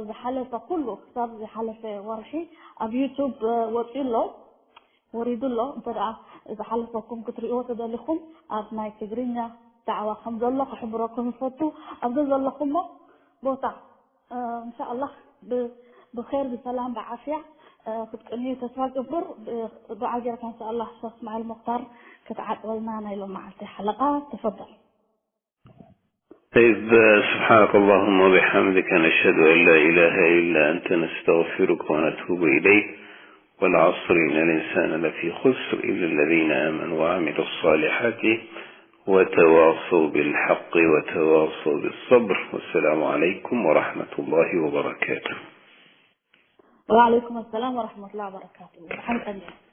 ዝሓለፈ ኩሉ ክሳብ ዝሓለፈ ወርሒ ኣብ ዩቱብ ወፂኡ ኣሎ ወሪዱ ኣሎ እንተ ደኣ ዝሓለፈኩም ክትርእይዎ ተደሊኹም ኣብ ናይ ትግርኛ ዳዕዋ ከም ዘሎ ክሕብረኩም ይፈቱ ኣብዚ ዘለኹሞ ቦታ እንሻኣላህ ብኸይር ብሰላም ብዓፍያ ክትቅንዩ ተስፋ ገብር ዱዓ ጌርካ እንሻኣላህ ሸክ እስማዒል ሙክታር ክትዓቅበልና ናይ ሎም መዓልቲ ሓለቃ ተፈደል طيب سبحانك اللهم وبحمدك نشهد أن لا إله إلا أنت نستغفرك ونتوب إليك والعصر إن الإنسان لفي خسر إلا الذين آمنوا وعملوا الصالحات وتواصوا بالحق وتواصوا بالصبر والسلام عليكم ورحمة الله وبركاته. وعليكم السلام ورحمة الله وبركاته.